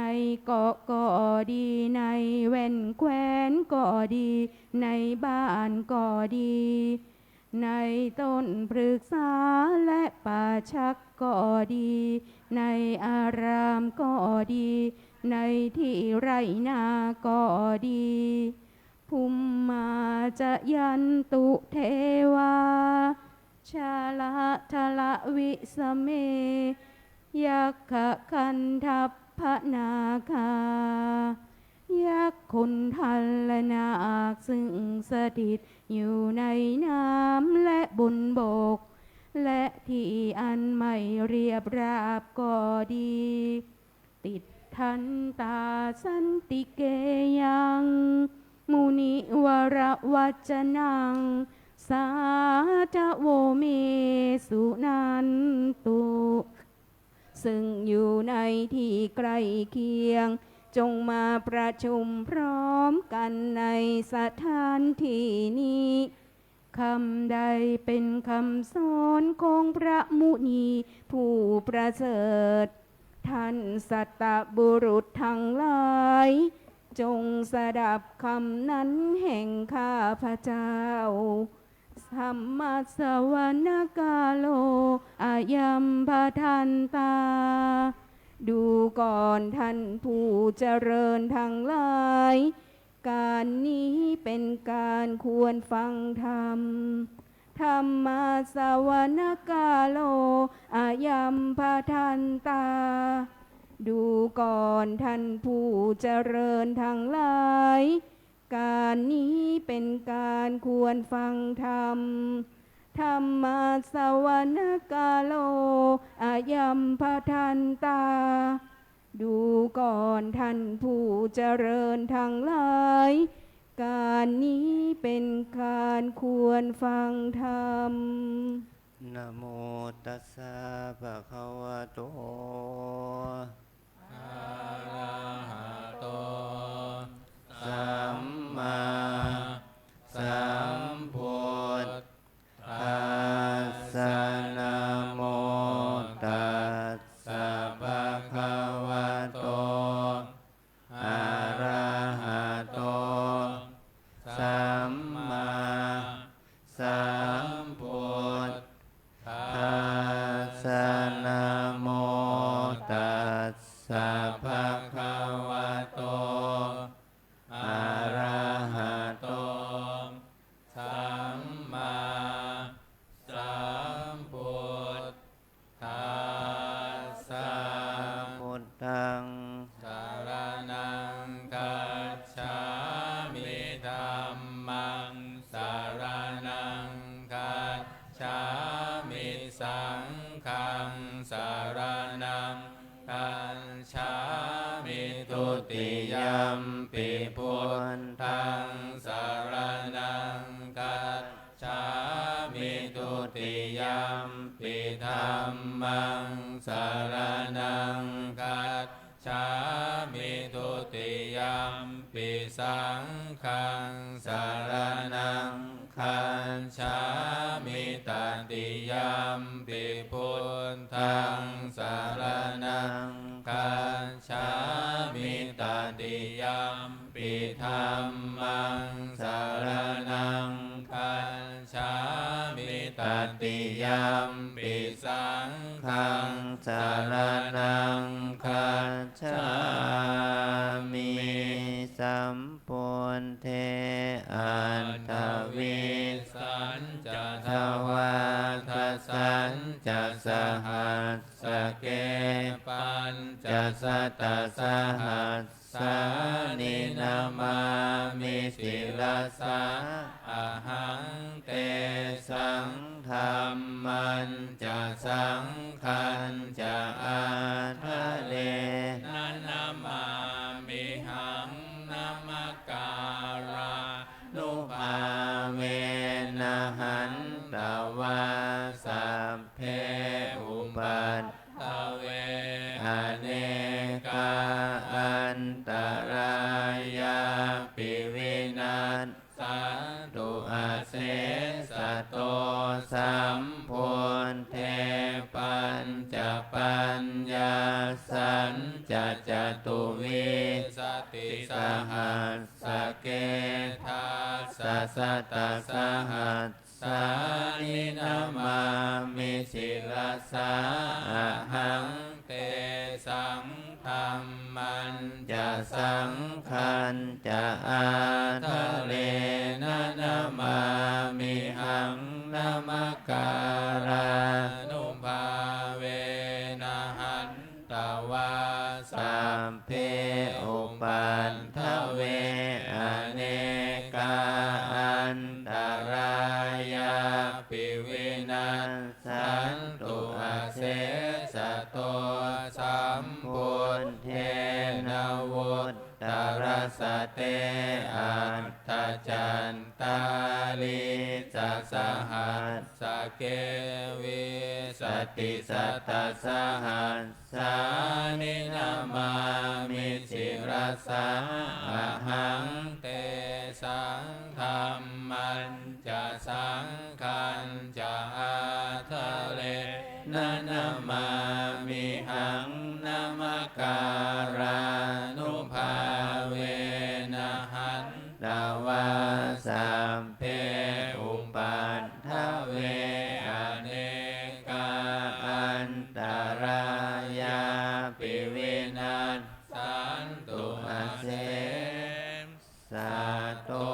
เกาะก็ดี ในแว่นแคว้นก็ดี ในบ้านก็ดี ในต้นพฤกษาและป่าชักก็ดี ในอารามก็ดี ในที่ไร่นาก็ดี Bhummā cāyantu devā jalathalavisame yakkhagandhabbanāgā. ยักษ์คนทันและนาคซึ่งสถิตอยู่ในน้ำและบนบก และที่อันไม่เรียบราบก็ดี Tiṭṭhantā santike yaṃ munivaravacanaṃ sādhavo me suṇantu. ซึ่งอยู่ในที่ใกล้เคียง จงมาประชุมพร้อมกันในสถานที่นี้ คำใดเป็นคำสอนของพระมุนีผู้ประเสริฐ ท่านสัตบุรุษทั้งหลาย จงสดับคำนั้นแห่งข้าพเจ้า Dhammassavanakāro ayambhadantā. ดูก่อนท่านผู้เจริญทั้งหลาย การนี้เป็นการควรฟังธรรม Dhammassavanakāro ayambhadantā. ดูก่อนท่านผู้เจริญทั้งหลาย การนี้เป็นการควรฟังธรรม Dhammassavanakāro ayambhadantā. ดูก่อนท่านผู้เจริญทั้งหลาย การนี้เป็นการควรฟังธรรม Namo tassa bhagavato arahato sammāsambuddhassa. Namo tassa bhagavato arahato sammāsambuddhassa. Namo tassa bhagavato arahato sammāsambuddhassa. Buddhaṃ saraṇaṃ gacchāmi. Dhammaṃ saraṇaṃ gacchāmi. Saṅghaṃ saraṇaṃ gacchāmi. Dutiyampi buddhaṃ saraṇaṃ gacchāmi. Dutiyampi dhammaṃ saraṇaṃ gacchāmi. Dutiya Tatiyampi saṅghaṃ saraṇaṃ gacchāmi. Tatiyampi buddhaṃ saraṇaṃ gacchāmi. Tatiyampi dhammaṃ saraṇaṃ gacchāmi. Tatiyampi saṅghaṃ saraṇaṃ gacchāmi. Sambuddhe aṭṭhavīsañca dvādasañca sahassake pañcasatasahassāni namāmi sirasā ahaṃ. Tesaṃ dhammañca saṅghañca ādarena namāmihaṃ. Namakārānubhāvena hantvā sabbe upaddave anekā antarāyāpi vinassantu asesato. Sambuddhe pañcapaññāsañca catuvīsatisahassake dasasatasahassāni namāmi sirasā ahaṃ. Tesaṃ dhammañca saṅghañca ādarena namāmihaṃ. Namakārānubhāvena hantvā sabbe upaddave anekā antarāyāpi vinassantu asesato. Sambuddhe navuttarasate aṭṭhacattālīsasahassake vīsatisatasahassāni namāmi sirasā ahaṃ. Tesaṃ dhammañca saṅghañca ādarena namāmihaṃ. Namakārānubhāvena hantvā sabbe upaddave anekā antarāyāpi vinassantu ase sato.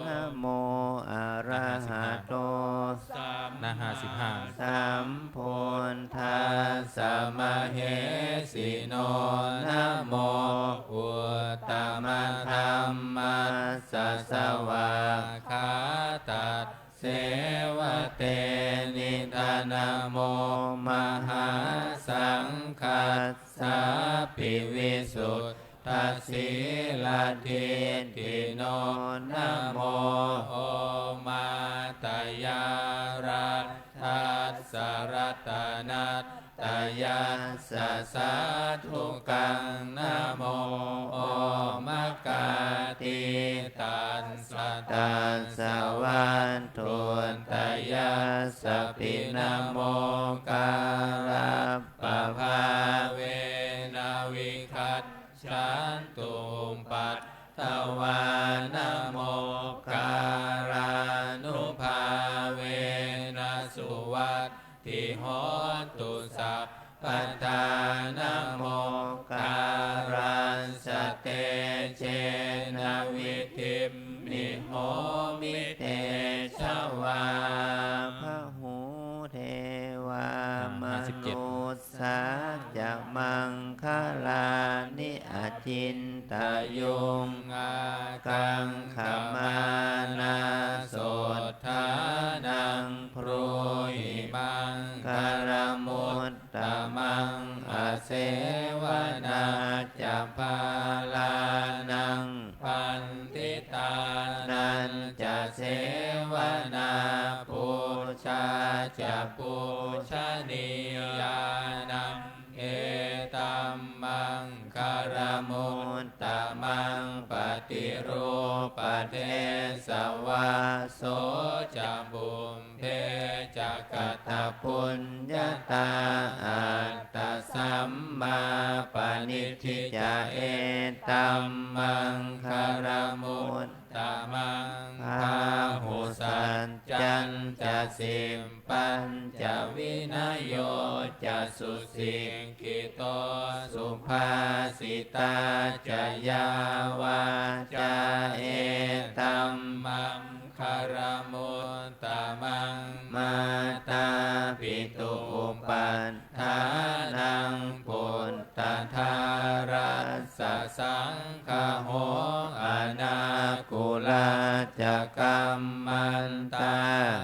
Namo arahato หน้าห้าสิบห้า sambuddhassa mahesino. Namo uttamadhammassa svākkhātasseva tenidha. Namo mahāsaṅghassāpi visud dhasīladiṭṭhino. Namo omātyāraddhassa ratanattayassa sādhukaṃ. Namo omakātītassa tassa vatthuttayassapi. Namokārappabhāvena vigac chantu upaddavā. Namokārānubhāvena suvatthi hotu sabbadā. Namokārassa tejena vidhimhi homi tejavā. Bahū devā ห้าสิบเจ็ด manussā ca maṅgalāni acintayuṃ, ākaṅkhamānā sotthānaṃ brūhi maṅgalamuttamaṃ. Asevanā ca bālānaṃ paṇḍitānañca sevanā, pūjā ca pūjanīyānaṃ, etam maṅgalamuttamaṃ. paṭirūpadesavāso ca pubbe ca katapuññatā attasammāpaṇidhi ca etam maṅgalam uttamaṃ. Bāhusaccañca sippañca vinayo ca susikkhito subhāsitā ca yā vācā etam maṅgalam uttamaṃ. Mātāpitu upa ṭṭhānaṃ puttadārassa saṅgaho anākulā ca kammantā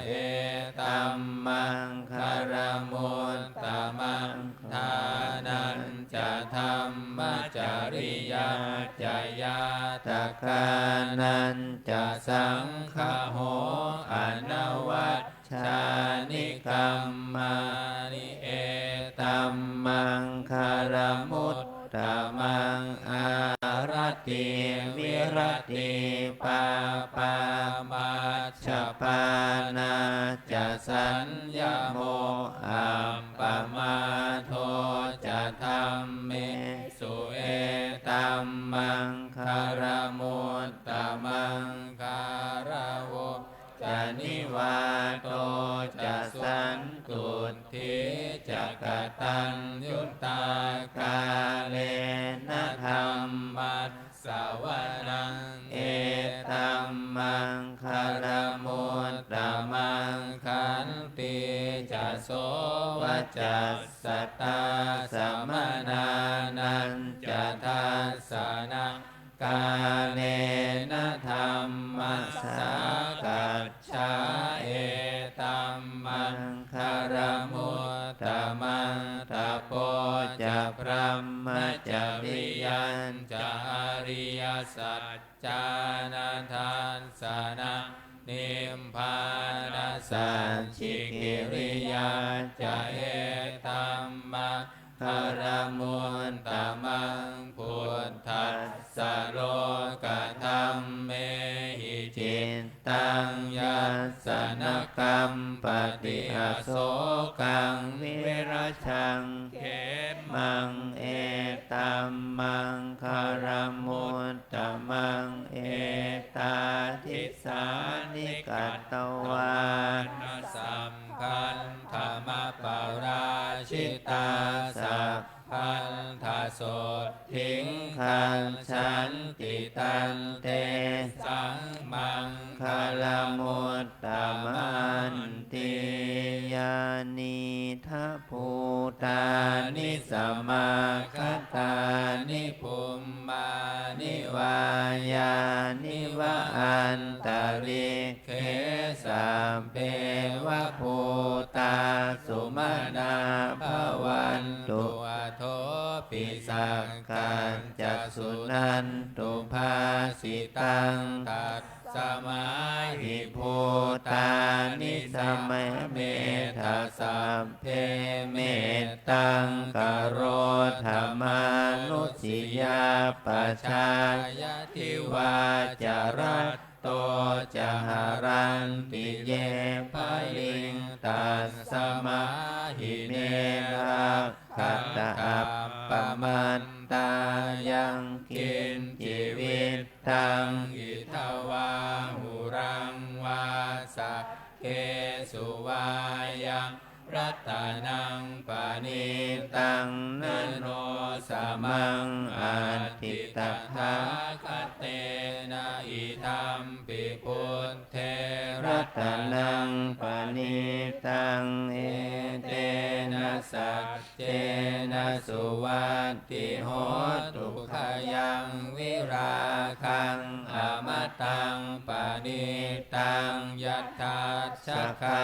etam maṅgalam uttamaṃ. Dānañca dhammacariyā ca ñātakānañca saṅgaho anavajjāni kammāni etam maṅgalam uttamaṃ. Āratī viratī pāpā majjapānā ca saññamo appamādo ca dhammesu etam maṅgalam uttamaṃ. Gāravo ca nivāto ca santuṭṭhī ca kataññutā kālena dhammassavanaṃ etam maṅgalam uttamaṃ. Khantī ca sovacassatā samaṇānañca dassanaṃ kālena dhammasākacchā etam maṅgalam uttamaṃ. Tapo ca brahmacariyañca ariyasaccāna dassanaṃ nibbānasacchikiriyā ca etam maṅgalam uttamaṃ. Phuṭṭhassa lokadhammehi cittaṃ yassa na kampati asokaṃ virajaṃ khemaṃ etam maṅgalam uttamaṃ. Etādisāni katvāna sabbatthamaparājitā sabbattha sotthiṃ gacchanti tantesaṃ maṅgalam uttamanti. Yānīdha bhūtāni samāgatāni bhummāni vā yāni va antalikkhe sabbe va bhūtā sumanā bhavantu athopi sakkacca suṇantu bhāsitaṃ. Tasmā hi bhūtā nisāmetha sabbe mettaṃ karotha mānusiyā pajāya divā ca ratto ca haranti ye baliṃ tasmā hi ne rakkhatha appamattā. Yaṃ kiñci vittaṃ idha vā huraṃ vā saggesu vā yaṃ ratanaṃ paṇītaṃ na no samaṃ atthi tathāgatena idampi buddhe ratanaṃ paṇītaṃ etena saccena suvatthi hotu. Khayaṃ virāgaṃ amataṃ paṇītaṃ yadajjhagā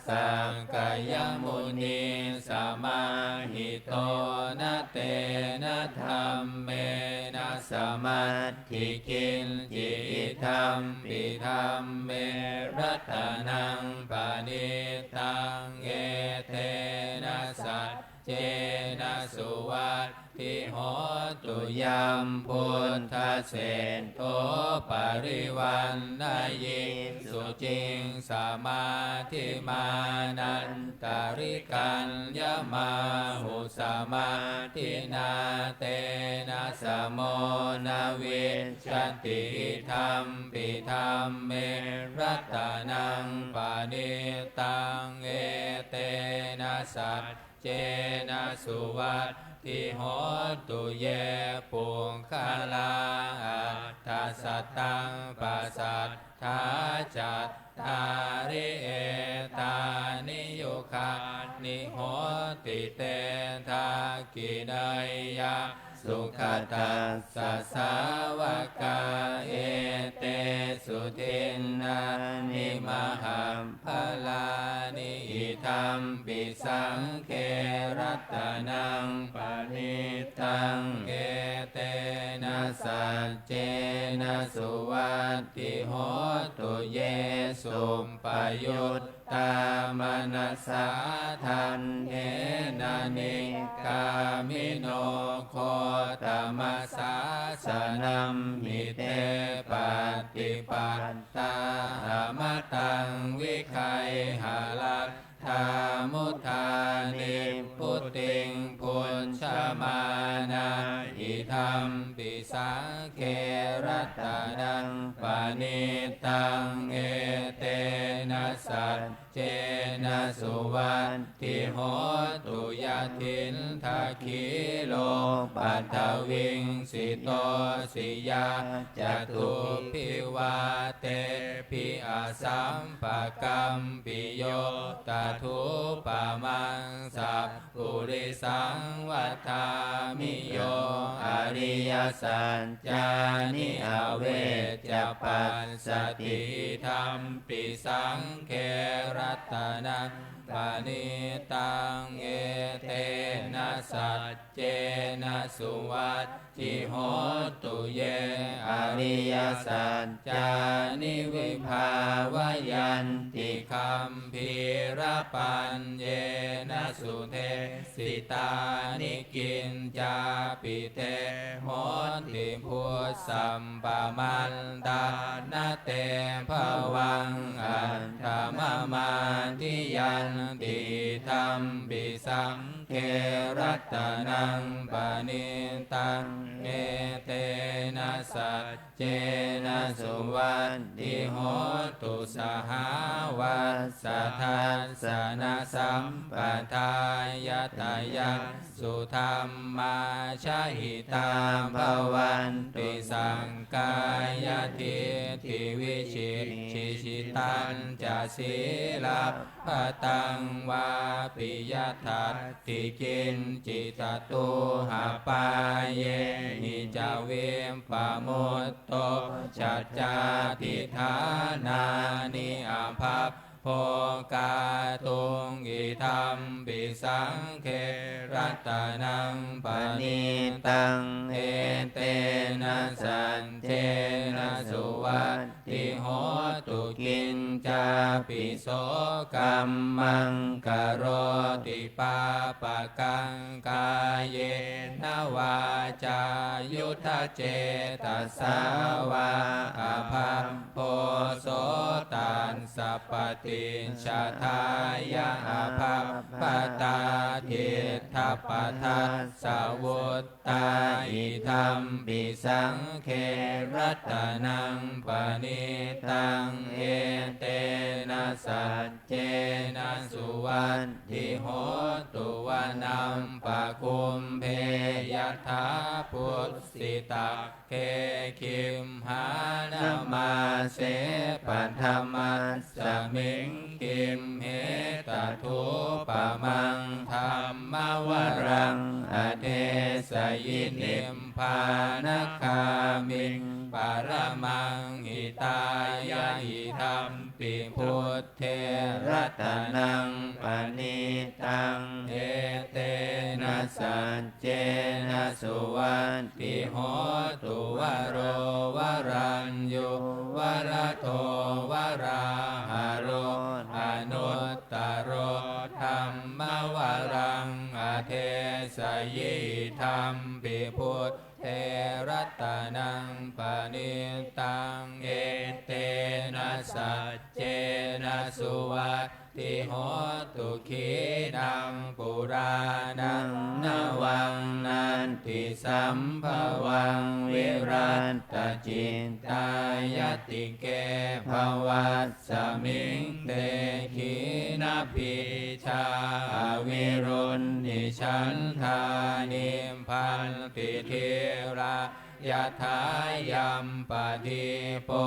sakyamunī samāhito na tena dhammena samatthi kiñci idampi dhamme ratanaṃ paṇītaṃ etena saccena suvatthi ti hotu. Yam buddhaseṭṭho parivaṇṇayī suciṃ samādhimānantarikaññamāhu samādhinā, tena samo na vijjati. Idampi dhamme ratanaṃ paṇītaṃ, etena sac cena suvatthi hotu. Ye puggalā aṭṭha sataṃ pasatthā, cattāri etāni yugāni honti, te dakkhiṇeyyā sugatassa sāvakā, etesu dinnāni mahapphalāni. Idampi saṅghe ratanaṃ paṇītaṃ, etena saccena suvatthi hotu. Ye suppayut tā manasā daḷhena, nikkāmino gotamasāsanamhi, te pattipattā amataṃ vigayha, laddhā mudhā nibbutiṃ bhuñjamānā. Idampi saṅghe ratanaṃ paṇītaṃ, etena sac cena suvatthi hotu. Yathindakhīlo paṭhaviṃ sito siyā, catubbhi vātebhi asampakampiyo, tathūpamaṃ sap purisaṃ vadāmi, yo ariyasaccāni avecca passati. Idampi saṅghe ratanaṃ paṇītaṃ, etena saccena suvat thi hotu. Ye ariyasaccāni vibhāvayanti gambhīrapaññena sudesitāni, kiñcāpi te honti bhusappamandā, na te bhavaṃ aṭṭhamamādiyanti. Idampi saṅ ghe ratanaṃ paṇītaṃ, etena saccena suvatthi hotu. Sahāvassa dassanasampadāya, tayassu dhammā jahitā bhavantu, sakkāyadiṭṭhi vicikicchitañca, sīla bbataṃ vāpi yadatthi kiñci, catūhapāyehi ca vippamutto, cātīdānāni abhabbo kātuṃ. Idampi saṅghe ratanaṃ paṇītaṃ, etena saccena suvat thi hotu. Kiñcāpi so kammaṃ karoti pāpakaṃ, kāyena vācāyuda cetasā vā, abhabbo so tassa paṭicchadāya, abhabbatā diṭṭhapadassa vut tā. Idampi saṅghe ratanaṃ paṇītaṃ, etena saccena suvatthi hotu. Vanappakumbhe yathā pussitagge, gimhānamāse paṭhamas samiṃ gimhe, tathūpamaṃ dhammavaraṃ adesayi, nibbānagāmiṃ paramaṃ hitāya. Idampi buddhe ratanaṃ paṇītaṃ, etena sac cena suvatthi hotu. Varo varaññū varado varāharo, anuttaro dhammavaraṃ adesayi, idampi ratanaṃ paṇītaṃ, etena saccena suvatthi hotu. Khīṇaṃ purāṇaṃ navaṃ natthi sambhavaṃ, virattacit- tāyatike bhavasmiṃ, te khīṇabījā aviruḷhichandā, nibbanti dhīrā yathāyampadīpo.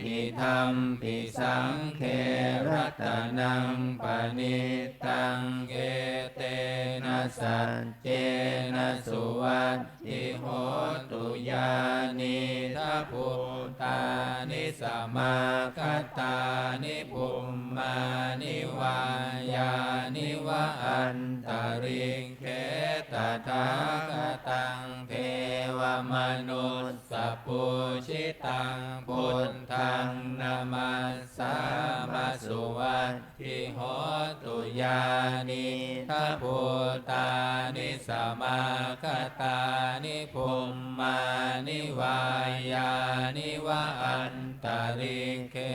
Idampi saṅghe ratanaṃ paṇītaṃ, etena saccena suvat- thi hotu. Yānīdha bhūtāni samāgatāni, bhummāni vā yāni va antalikkhe, tathāgataṃ devamanussapūjitaṃ, buddhaṃ namassāma suvat- thi hotu. Yānīdha bhūtāni samāgatāni, bhummāni vā yāni va antalikkhe,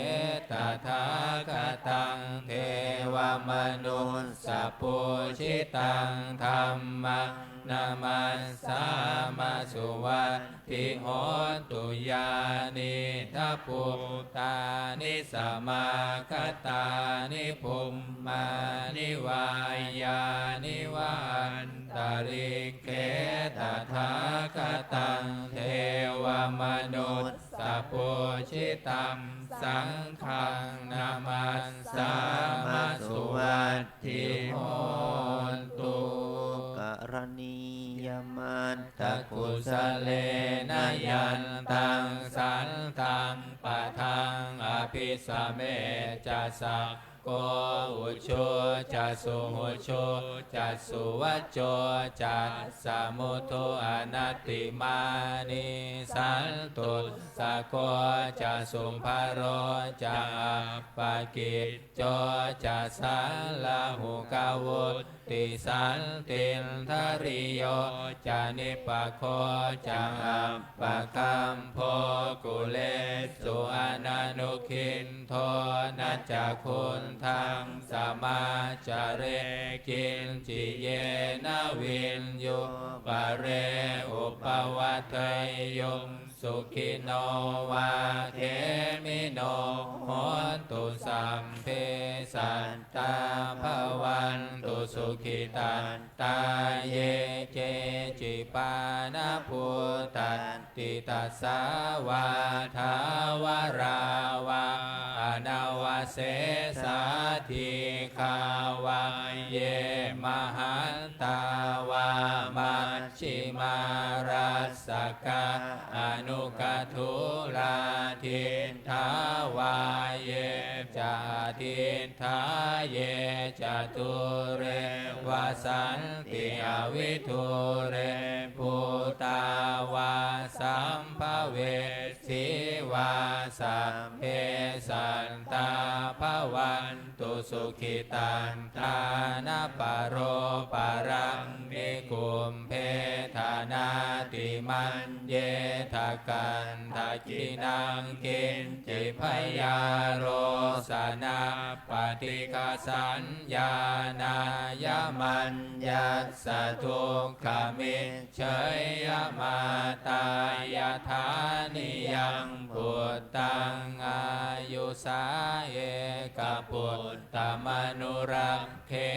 tathāgataṃ devamanussapūjitaṃ, dhammaṃ namassāma suvat- thi hotu. Yānīdha bhūtāni samāgatāni, bhummāni vā yāni va antalikkhe, tathāgataṃ devamanussapūjitaṃ, saṅghaṃ namassāma suvat- thi hotu. Karaṇīyamatthakusalena, yantaṃ santaṃ padaṃ abhisamecca, sakko ujū ca suhujū ca, suvaco cassa mudu anatimānī, santussako ca subharo ca, appakicco ca sallahukavutti, santindriyo ca nipako ca, appagabbho kulesu ananugiddho. Na ca khuddaṃ samācare kiñci, yena viññū pare upavadeyyuṃ. Sukhino vā khemino hontu, sabbe sattā bhavantu sukhitattā. Ye keci pāṇabhūtatthi, tasā vā thāvarā vā anavasesā, dīghā vā ye mahantā vā, maj- jhimā rassakā aṇukathūlā, diṭṭhā vā ye ca adiṭṭhā, ye ca dūre vasanti avidūre, bhūtā vā sambhavesī vā, sabbe sattā bhavan- tu sukhitattā. Na paro paraṃ nikubbetha, nātimaññetha katthaci naṃ kiñci, byārosanā paṭighasaññā, nāññamaññassa dukkhami- jjeyya. Mātā yathā niyaṃ puttaṃ, āyusā ekaputtamanurakkhe,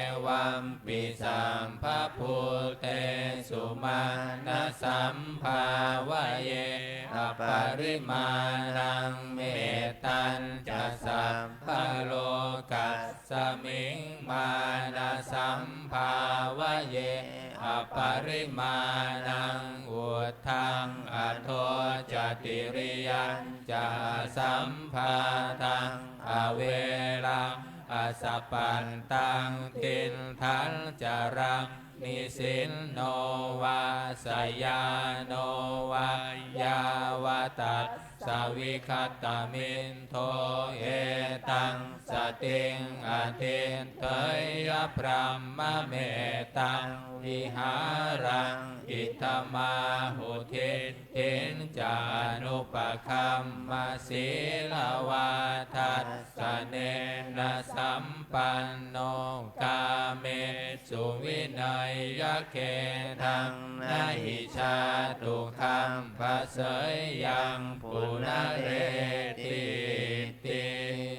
evampi sabbabhūtesu, mānasambhāvaye aparimāṇaṃ. Mettañca sabbalokasmiṃ, mānasambhāvaye aparimāṇaṃ, uddhaṃ adho ca tiriyañca, asambādhaṃ averaṃ asapattaṃ. Tiṭṭhaṃ caraṃ nisinno vā sayāno vā yāvatassa vigatamiddho, etaṃ satiṃ adhiṭṭheyya brahmametaṃ vihāraṃ idhamāhu. Diṭṭhiñca anupagamma sīlavā dassanena sampanno, kāmesu vineyya gedhaṃ, na hi jātu gabbhaseyyaṃ punaretīti.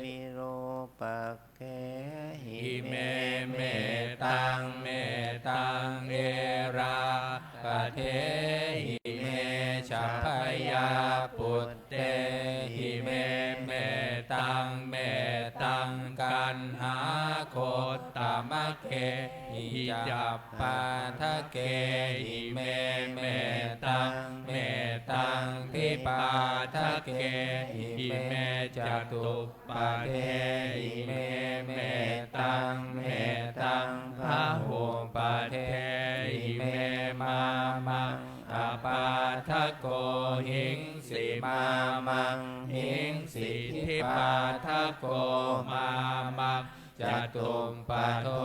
Virūpakkhehi me mettaṃ, mettaṃ erāpathehi me ca bhayāputtehi me mettaṃ, mettaṃ kaṇhāgottamakehi ca pādakehi me mettaṃ, mettaṃ dvipādakehi me catuppadehi me mettaṃ, mettaṃ bahuppadehi me. Mā maṃ apādako hiṃsi, mā maṃ hiṃsi, dvipādako mā maṃ catuppado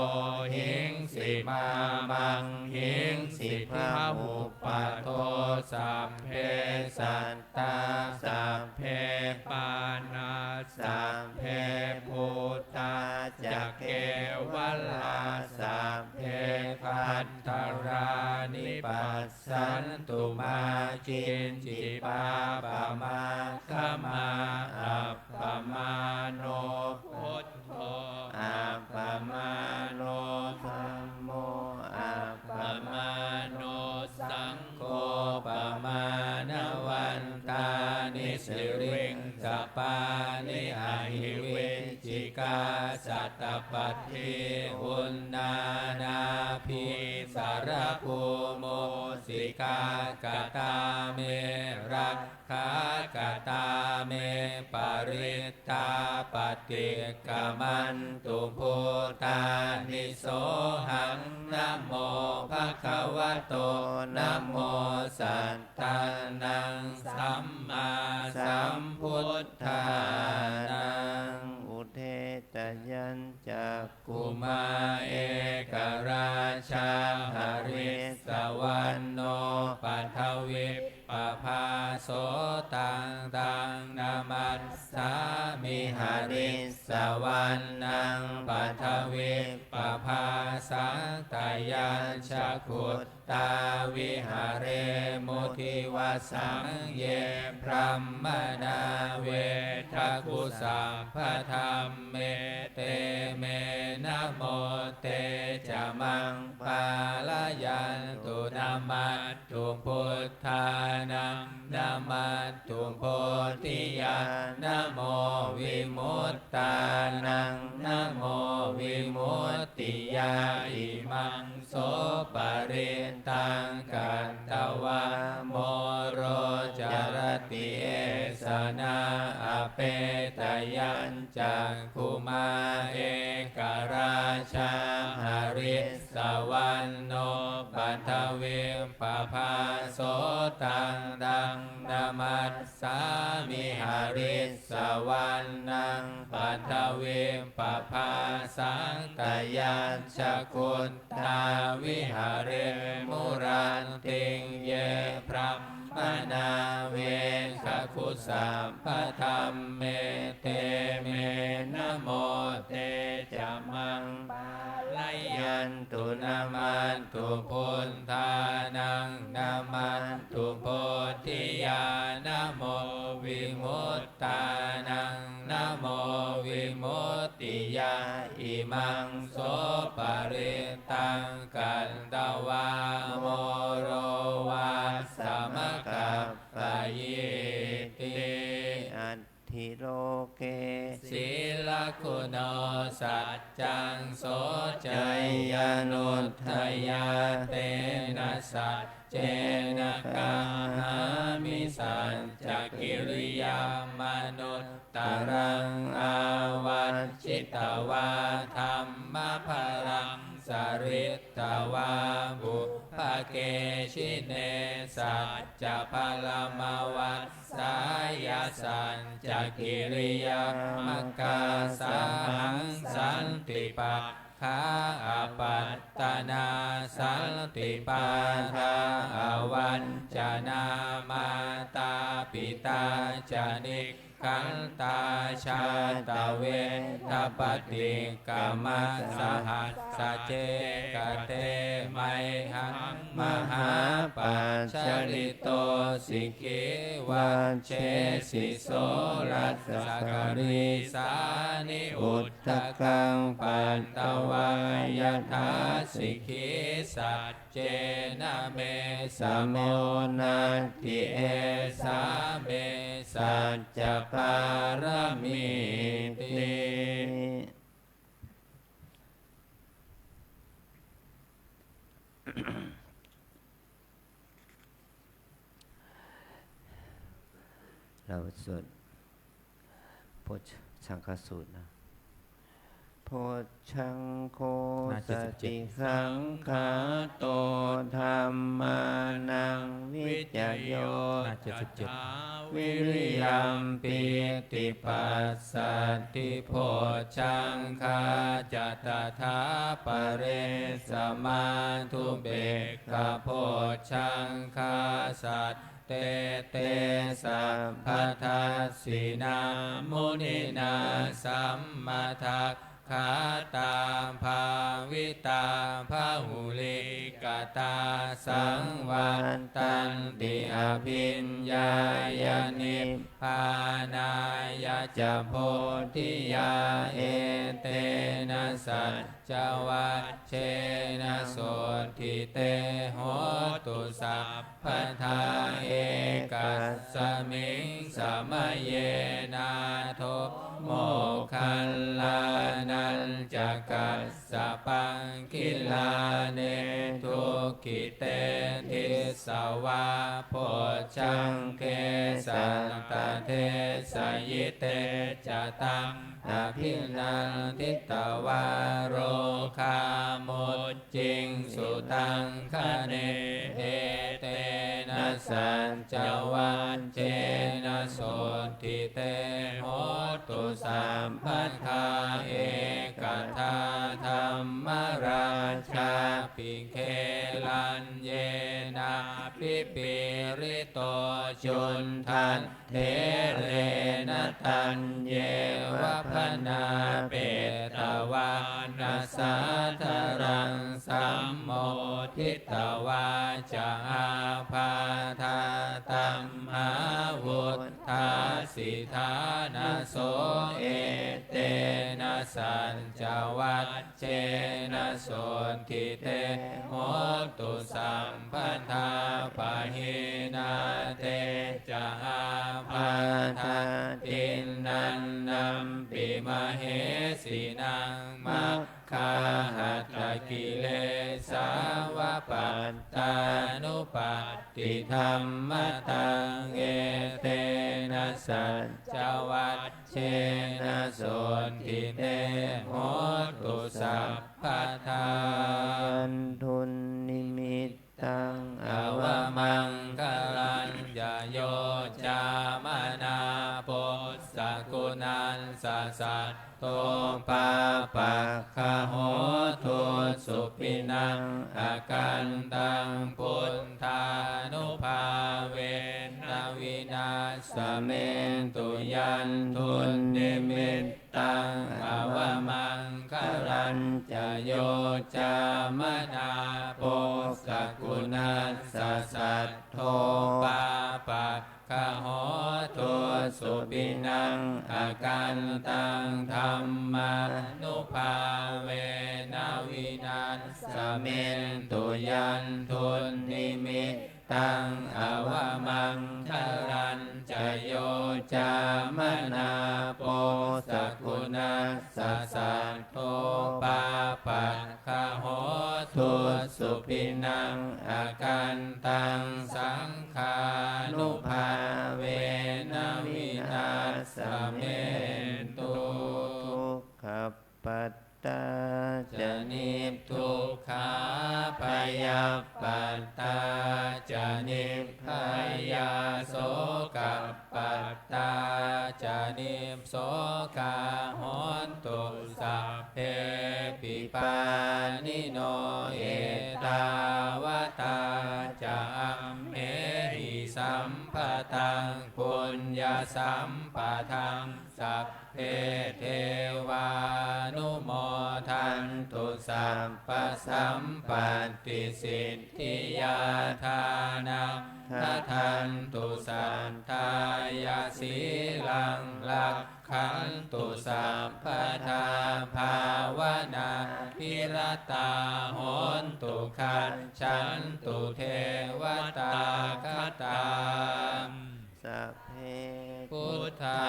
hiṃsi, mā maṃ hiṃsi, bahuppado. Sabbe sattā sabbe pāṇā sabbe bhūtā ca kevalā, sabbe bhadrāni passantu, mā kiñci pāpamāgamā. Appamāṇo buddho, appamāṇo dhammo, appamāṇo saṅgho, pamāṇavantāni siriṃsapāni ahi vicchikā satapadī uṇṇānābhī sarabū mūsikā. Katā me rakkhā, katā me parittā, paṭikkamantu bhūtāni, sohaṃ namo bhagavato, namo sattannaṃ sammāsambuddhānaṃ. Udetayañcakkhumā ekarājā harissavaṇṇo paṭhavippabhāso, taṃ taṃ namassāmi harissavaṇṇaṃ paṭhavippabhāsaṃ. Tayañca guttā viharemu divasaṃ, ye brāhmaṇā vedagu sabbadhamme, te me namo te ca maṃ pālayantu. Namatthu buddhānaṃ, namatthu bodhiyā, namo vimuttānaṃ, namo vimuttiyā. Imaṃ so parittaṃ katvā moro carati esanā. Apetayañcakkhumā ekarājā harissavaṇṇo paṭhavippabhāso, taṃ taṃ namassāmi harissavaṇṇaṃ paṭhavippabhāsaṃ. Tayañca guttā viharemu rattiṃ, ye brāhmaṇā vedagu sabbadhamme, te me namo te ca maṃ pālayantu. Namatthu buddhānaṃ, namatthu bodhiyā, namo vimuttānaṃ, namo vimuttiyā. Imaṃ so parittaṃ katvā moro vāsamakappayīti. Atthi loke sīlaguṇo saccaṃ, soceyyanuddayā, tena saccena kāhāmi saccakiriyamanuttaraṃ. Āvajjitvā dhammabalaṃ saritvā pubbake jine, saccabalamavassāya saccakiriyamākāsahaṃ. Santi pakkhā apattanā, santi pādā avañcanā, mātā pitā ca nikkhantā, jātaveda paṭikkama. Sahassā ce kate mayhaṃ, mahāpajjalito sikhī, vajjesi soḷasa karīsāni, udakaṃ patvā yathā sikhī. Saccena me samo natthi, esā me saccapāramīti. เราสวดโพชฌังคสูตรนะ Bojjhaṅgo หน้าเจ็ดสิบเจ็ด satisaṅkhāto dhammānaṃ vicayo หน้าเจ็ดสิบเจ็ด tathā viriyampīti passaddhi bojjhaṅgā ca tathāpare samādhupekkhabojjhaṅgā sattete sabbadassinā muninā sammadakkhātā bhāvitā bahulīkatā saṃvattanti abhiññāya nibbānāya ca bodhiyā. Etena saccavajjena sotthi te hotu sabbadā. Ekasmiṃ samaye nātho moggallānañca kassapaṃ gilāne dukkhite disvā bojjhaṅge satta desayi. Te ca taṃ abhinanditvā rogā mucciṃsu taṅkhaṇe. Etena saccavajjena sotthi te hotu sabbadā. Ekadā dhammarājāpi gelaññenābhipīḷito cundattherena taññeva bhaṇāpetvāna sādaraṃ sammoditvā ca ābādhā tamhā vuṭṭhāsi ṭhānaso. Etena saccavajjena sotthi te hotu sabbadā. Pahīnā te ca ābādhā tiṇṇannampi mahesinaṃ maggāhatakilesā va pattānuppattidhammataṃ. Etena saccavajjena sotthi te hotu sabbadā. Yandunnimittaṃ avamaṅgalañca yo cāmanāpo sakuṇassa sad do pāpaggaho dussupinaṃ akantaṃ buddhānubhāvena vināsamentu. Yandunnimittaṃ avamaṅgalañca yo cāmanāpo sakuṇassa sad do pāpaggaho dussupinaṃ akantaṃ dhammānubhāvena vināsamentu. Yandunnimittaṃ avamaṅgalañca yo cāmanāpo sakuṇassa sad do pāpaggaho dussupinaṃ akantaṃ saṅghānubhāvena vināsamentu. Dukkhappattā ca niddukh satta ca nissokā hontu sabbepi pāṇino. Ettāvatā ca amhehi sambhataṃ puññasampadaṃ sabbe devānumodantu sabbasampattisiddhiyā. Dānaṃ dadantu saddhāya sīlaṃ rakkhantu sabbadā bhāvanābhiratā hontu gacchantu devatāgatā. Sabbe buddhā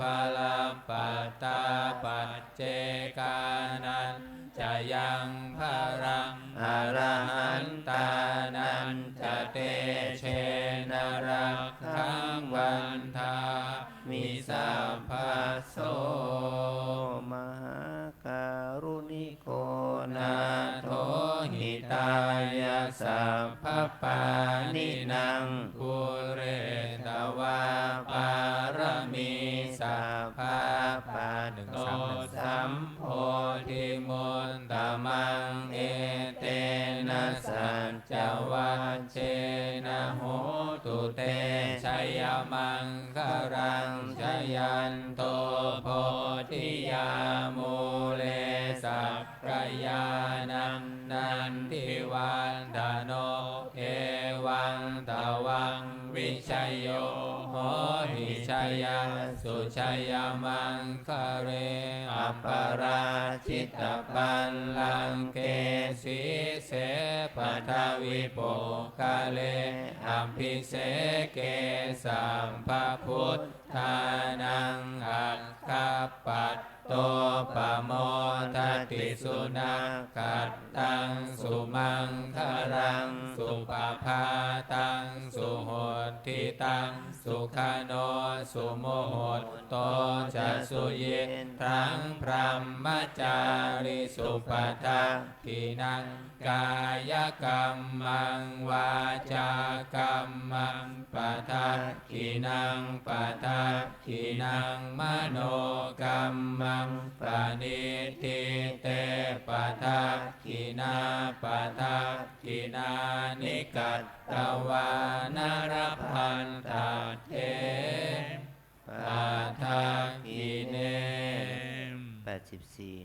balappattā paccekānañca yaṃ balaṃ arahantānañca tejena rakkhaṃ bandhāmi sabbaso. Mahākāruṇi ko nātho hitāya sabbapāṇinaṃ pūretvā pāramī sabbā patto sambodhimuttamaṃ etena saccavajjena hotu te jayamaṅgalaṃ. Jayanto bodhiyā mūle sakyānaṃ nandivaḍḍhano evaṃ tvaṃ vijayo hohi jayassu jayamaṅgale aparājitapallaṅke sīse paṭhavipokkhare abhiseke sabbabuddhānaṃ aggappatto pamodati. Sunakkhattaṃ sumaṅgalaṃ supabhātaṃ suhuṭṭhitaṃ sukhaṇo sumuhutto ca suyiṭṭhaṃ brahmacārisu padakkhiṇaṃ kāyakammaṃ vācākammaṃ padakkhiṇaṃ padakkhiṇaṃ manokammaṃ paṇidhī te padakkhiṇā padakkhiṇāni katvāna labhantatthe padakkhiṇe. แปดสิบสี่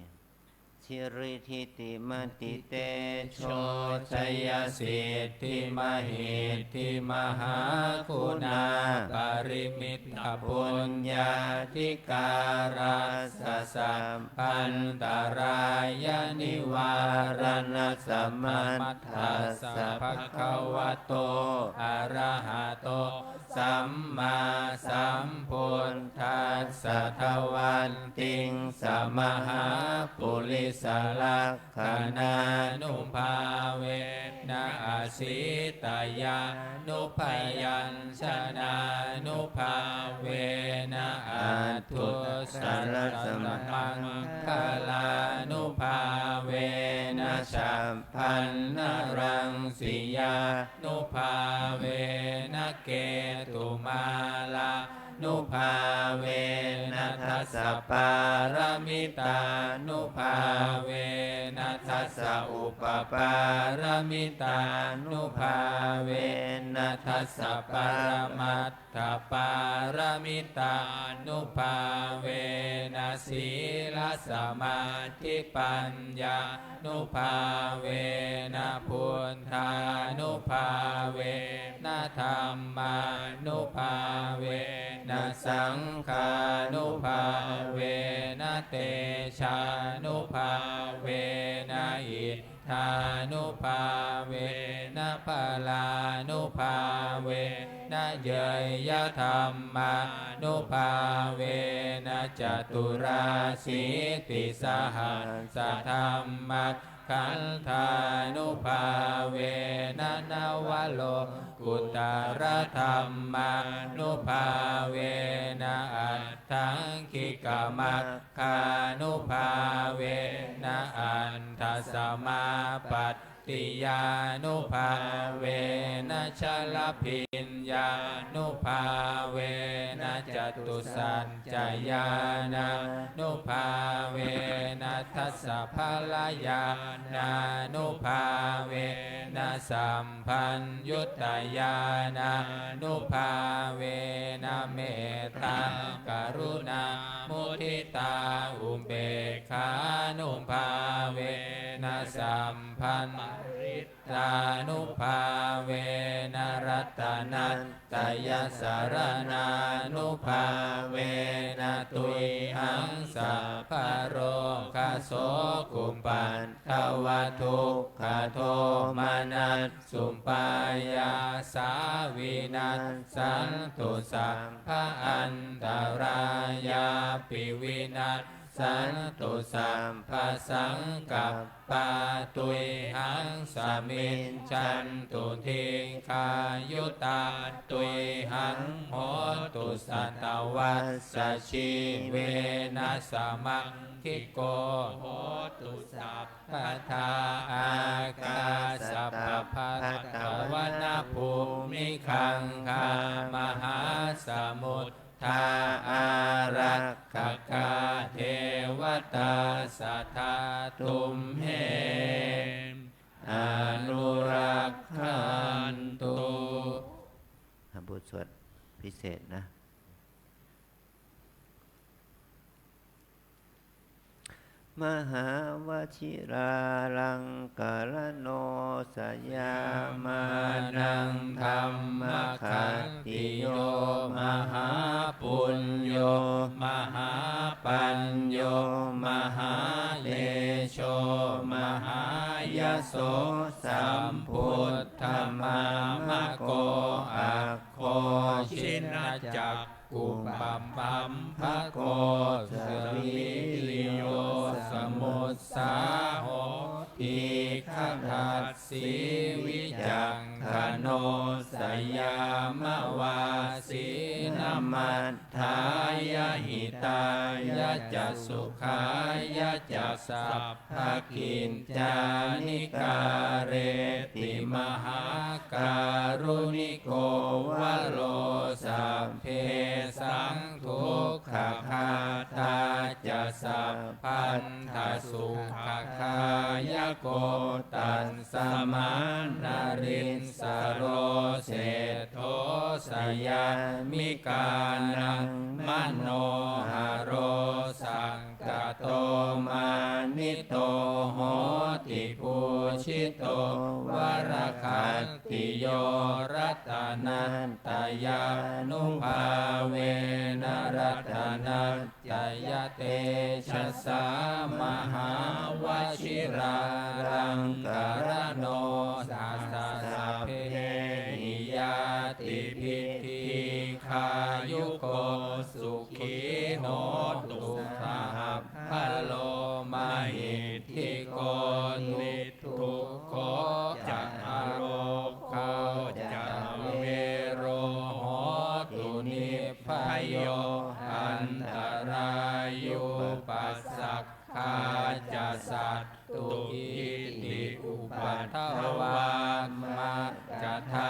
Siridhitimatitejojayasiddhimahiddhimahāguṇāparimitapuññādhikārassa sabbantarāyanivāraṇasamatthassa bhagavato arahato sammāsambuddhassa dvattiṃsamahāpurisalakkhaṇānubhāvena asītyānubyañjanānubhāvena aṭṭhuttarasatamaṅgalānubhāvena chabbaṇṇaraṃsiyā nubhāvena ketumālānubhāvena dasapāramitānubhāvena dasaupapāramitānubhāvena dasaparamatthapāramitānubhāvena sīlasamādhipaññā nubhāvena buddhānubhāvena dhammānubhāvena saṅghānubhāvena tejānubhāvena iddhānubhāvena balānubhāvena ñeyyadhammānubhāvena caturāsītisahassadhammakkhandhānubhāvena navalokuttaradhammānubhāvena aṭṭhaṅgikamaggānubhāvena aṭṭhasamāpattiyānubhāvena chaḷabhiññ ñāṇānubhāvena, catusaccañāṇānubhāvena, dasabalañāṇānubhāvena, sabbaññutañāṇānubhāvena, mettākaruṇāmuditāupekkhānubhāvena, sabbaparit tānubhāvena, ratanattayasaraṇānubhāvena, tuyhaṃ sabbarogasokupaddavadukkhadomanassupāyāsā vinassantu, sabbaantarāyāpi vinassantu, sabbasaṅkap pā tuyhaṃ samijjhantu, dīghāyutā tuyhaṃ hotu, satavassajīvena samaṅgiko hotu sabbadā. Ākāsapabbatavanabhūmigaṅgāmahāsamud dā ārakkhakā devatā sadā tumhe anurakkhantu. ทำบทสวดพิเศษนะ Mahāvajirālaṅkaraṇo sayāmānaṃ dhammakattiyo mahāpuñño mahāpañño mahātejo mahāyaso sambuddhamāmako aggo jinacak kupabbampako savīriyo samutsāho dīghadassī vicakkhaṇo sayāmavāsī namaddhāya hitāya ca sukhāya ca sab bakiccāni kāreti mahākāruṇiko varo sabbesaṃ dukkhahātā ca sabbattha sukhakāyako tasmā narissaro seṭṭho sayāmikānaṃ manoharo saṅ gato mānito hoti pūjito varakattiyo ratanattayānubhāvena ratanattayatejasā mahāvajirālaṅkaraṇo saha sabbehi ñātibhi dīghāyuko sukhī hotu saha balo mahiddhiko niddukho ca arogo ca avero hotu nibhayo antarāyupasaggā ca sattu kitti upaddavā majjatā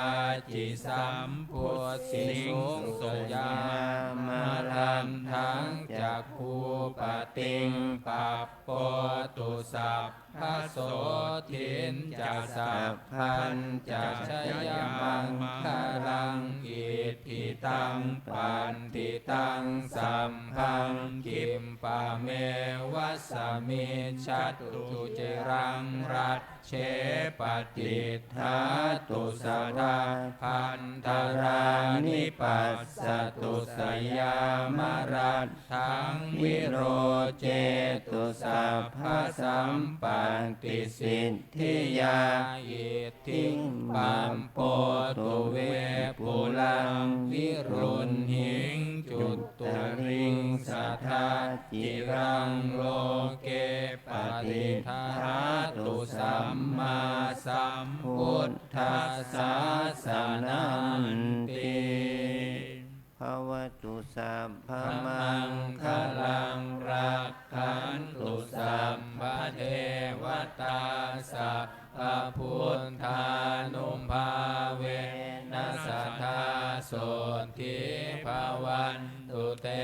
ci sambuddhiṃ suyāma labhantañca kūpatiṃ pabbotu sabbasothiñca sabbañca jayamaṅgalaṃ. Iddhitaṃ paṇḍitaṃ sabbaṃ khippameva samijjhatu ciraṃ raj je patiṭṭhātu sadā bhaddharāni passatu sayāmaraddhaṃ virocetu sabbasampattisindhiyā. Iddhiṃ pabbotu vepulaṃ viruḷhiṃ cuttariṃ sadā ciraṃ loke patiṭṭhātu sammāsambuddhasāsananti. Bhavatu sabbamaṅgalaṃ rakkhantu sabbadevatā sabbabuddhānubhāvena sadā te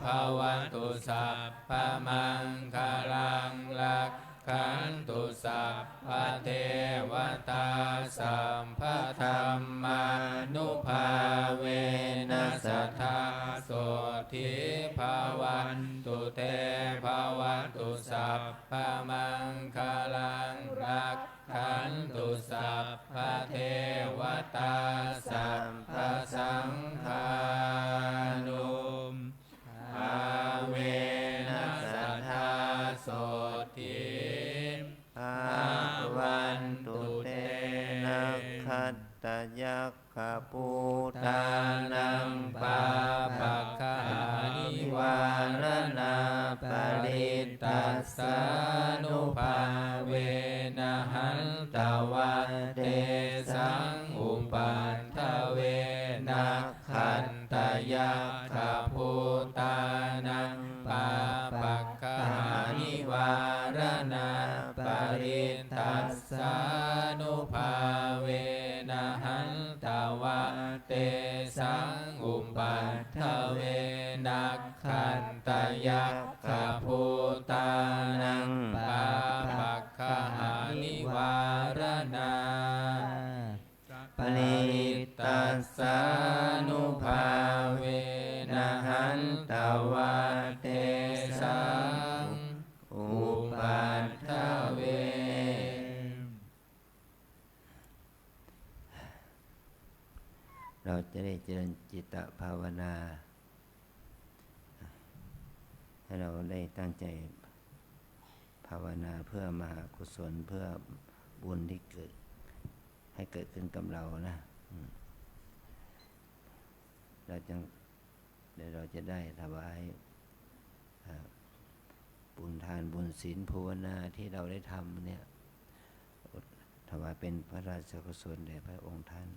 bhavatu sabbamaṅgalaṃ, rakkhantu sabbadevatā, sabbadhammānubhāvena sadā sotthī bhavantu te. Bhavatu sabbamaṅgalaṃ, rak khantu sabbadevatā, sabbasaṅghānubhāvena sadā sotthī bhavantu te. Nakkhattayak khabhūtānaṃ pāpaggahanivāraṇā, parittassānubhāvena hantvā tesaṃ upaddave. Nakkhattayakkhabhūtānaṃ pāpaggahanivāraṇā, parittas sānubhāvena hantvā tesaṃ upaddave. Nakkhattayakkhabhūtānaṃ pāpaggahanivāraṇā, parittassānubhāvena hantvā tesaṃ upaddave. เราจะได้เจริญจิตตภาวนา ให้เราได้ตั้งใจภาวนาเพื่อมหากุศล เพื่อบุญที่เกิด ให้เกิดขึ้นกับเรานะ อืม เราจึง เดี๋ยวเราจะได้ถวาย อ่า บุญทานบุญศีลภาวนาที่เราได้ทำเนี่ย ถวายเป็นพระราชกุศลแด่พระองค์ท่าน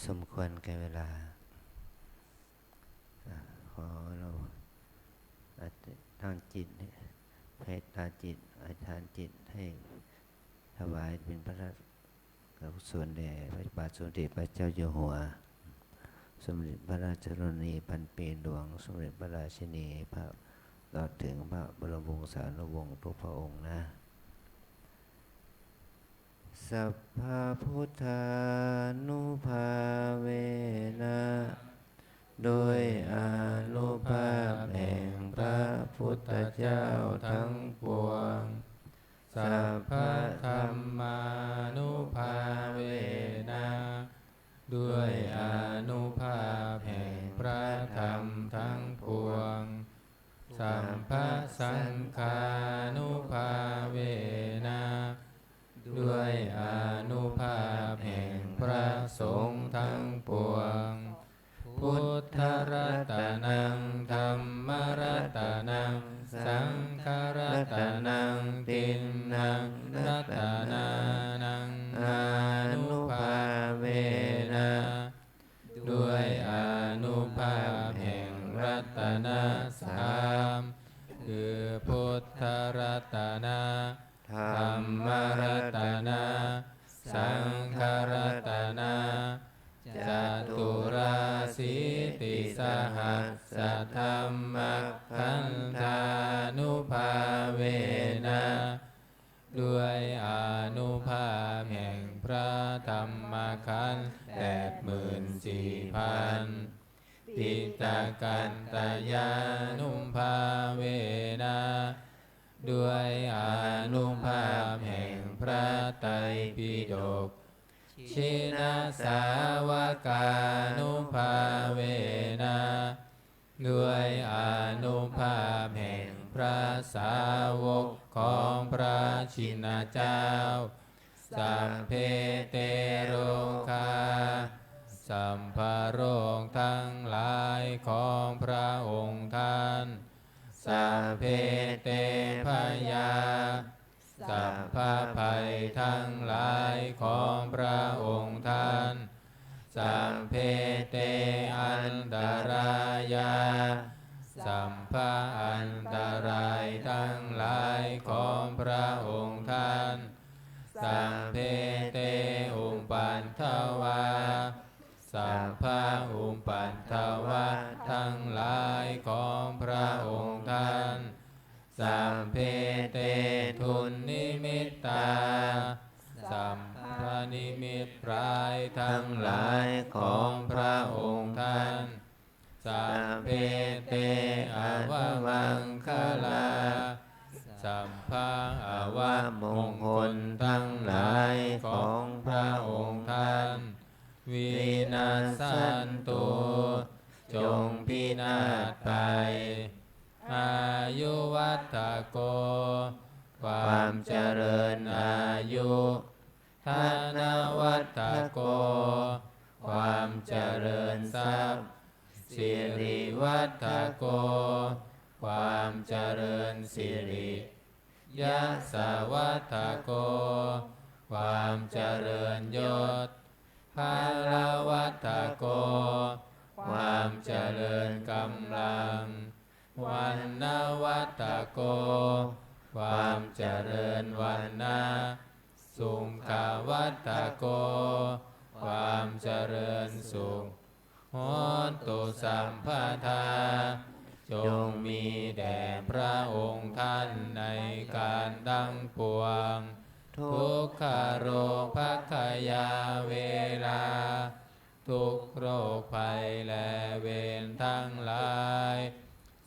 สมควรแก่เวลา อ่ะ ขอเราอธิ- ตั้งจิต เมตตาจิต อธิษฐานจิตให้ถวายเป็นพระราชกุศลแด่พระบาทสมเด็จพระเจ้าอยู่หัว สมเด็จพระราชชนนีพันปีหลวง สมเด็จพระราชินี พระ ตลอดถึงพระบรมวงศานุวงศ์ทุกพระองค์นะ Sabbabuddhānubhāvena ด้วยอานุภาพแห่งพระพุทธเจ้าทั้งปวง Sabbadhammānubhāvena ด้วยอานุภาพแห่งพระธรรมทั้งปวง Sabbasaṅghānubhāvena ด้วยอานุภาพแห่งพระสงฆ์ทั้งปวง Buddharatanaṃ dhammaratanaṃ saṅgharatanaṃ tiṇṇaṃ ratanānaṃ ānubhāvena ด้วยอานุภาพแห่งรัตนสาม คือพุทธรัตนะ ธัมมรัตนะ สังฆรัตนะ จตุรสีติสหัสสะธัมมคันธานุภาเวนะ ด้วยอานุภาพแห่งพระธรรมขันธ์แปดหมื่นสี่พัน ปิตกัตตยานุภาเวนะ ด้วยอานุภาพแห่งพระไตรปิฎก ชินสาวกานุภาเวนะ ด้วยอานุภาพแห่งพระสาวกของพระชินเจ้า Sabbe te rogā สัพพะโรคทั้งหลายของพระองค์ท่าน Sabbe te bhayā สัพพะภัยทั้งหลายของพระองค์ท่าน Sabbe te antarāyā สัพพะอันตรายทั้งหลายของพระองค์ท่าน Sabbe te upaddavā สัพพะอุปัทวะทั้งหลายของพระองค์ท่าน Sabbe te dunnimittā สัพพะนิมิตร้ายทั้งหลายของพระองค์ท่าน Sabbe te avamaṅgalā สัพพะอวมงคลทั้งหลายของพระองค์ท่าน Vinassantu จงพินาศไป Āyuvaḍḍhako ความเจริญอายุ Dhanavaḍḍhako ความเจริญทรัพย์ Sirivaḍḍhako ความเจริญสิริ Yasavaḍḍhako ความเจริญยศ Balavaḍḍhako ความเจริญกำลัง Vaṇṇavaḍḍhako ความเจริญวรรณะ Sukhavaḍḍhako ความเจริญสุข Hontu sabbadā จงมีแด่พระองค์ท่านในการทั้งปวง Dukkharogabhayā verā ทุกข์โรคภัยและเวรทั้งหลาย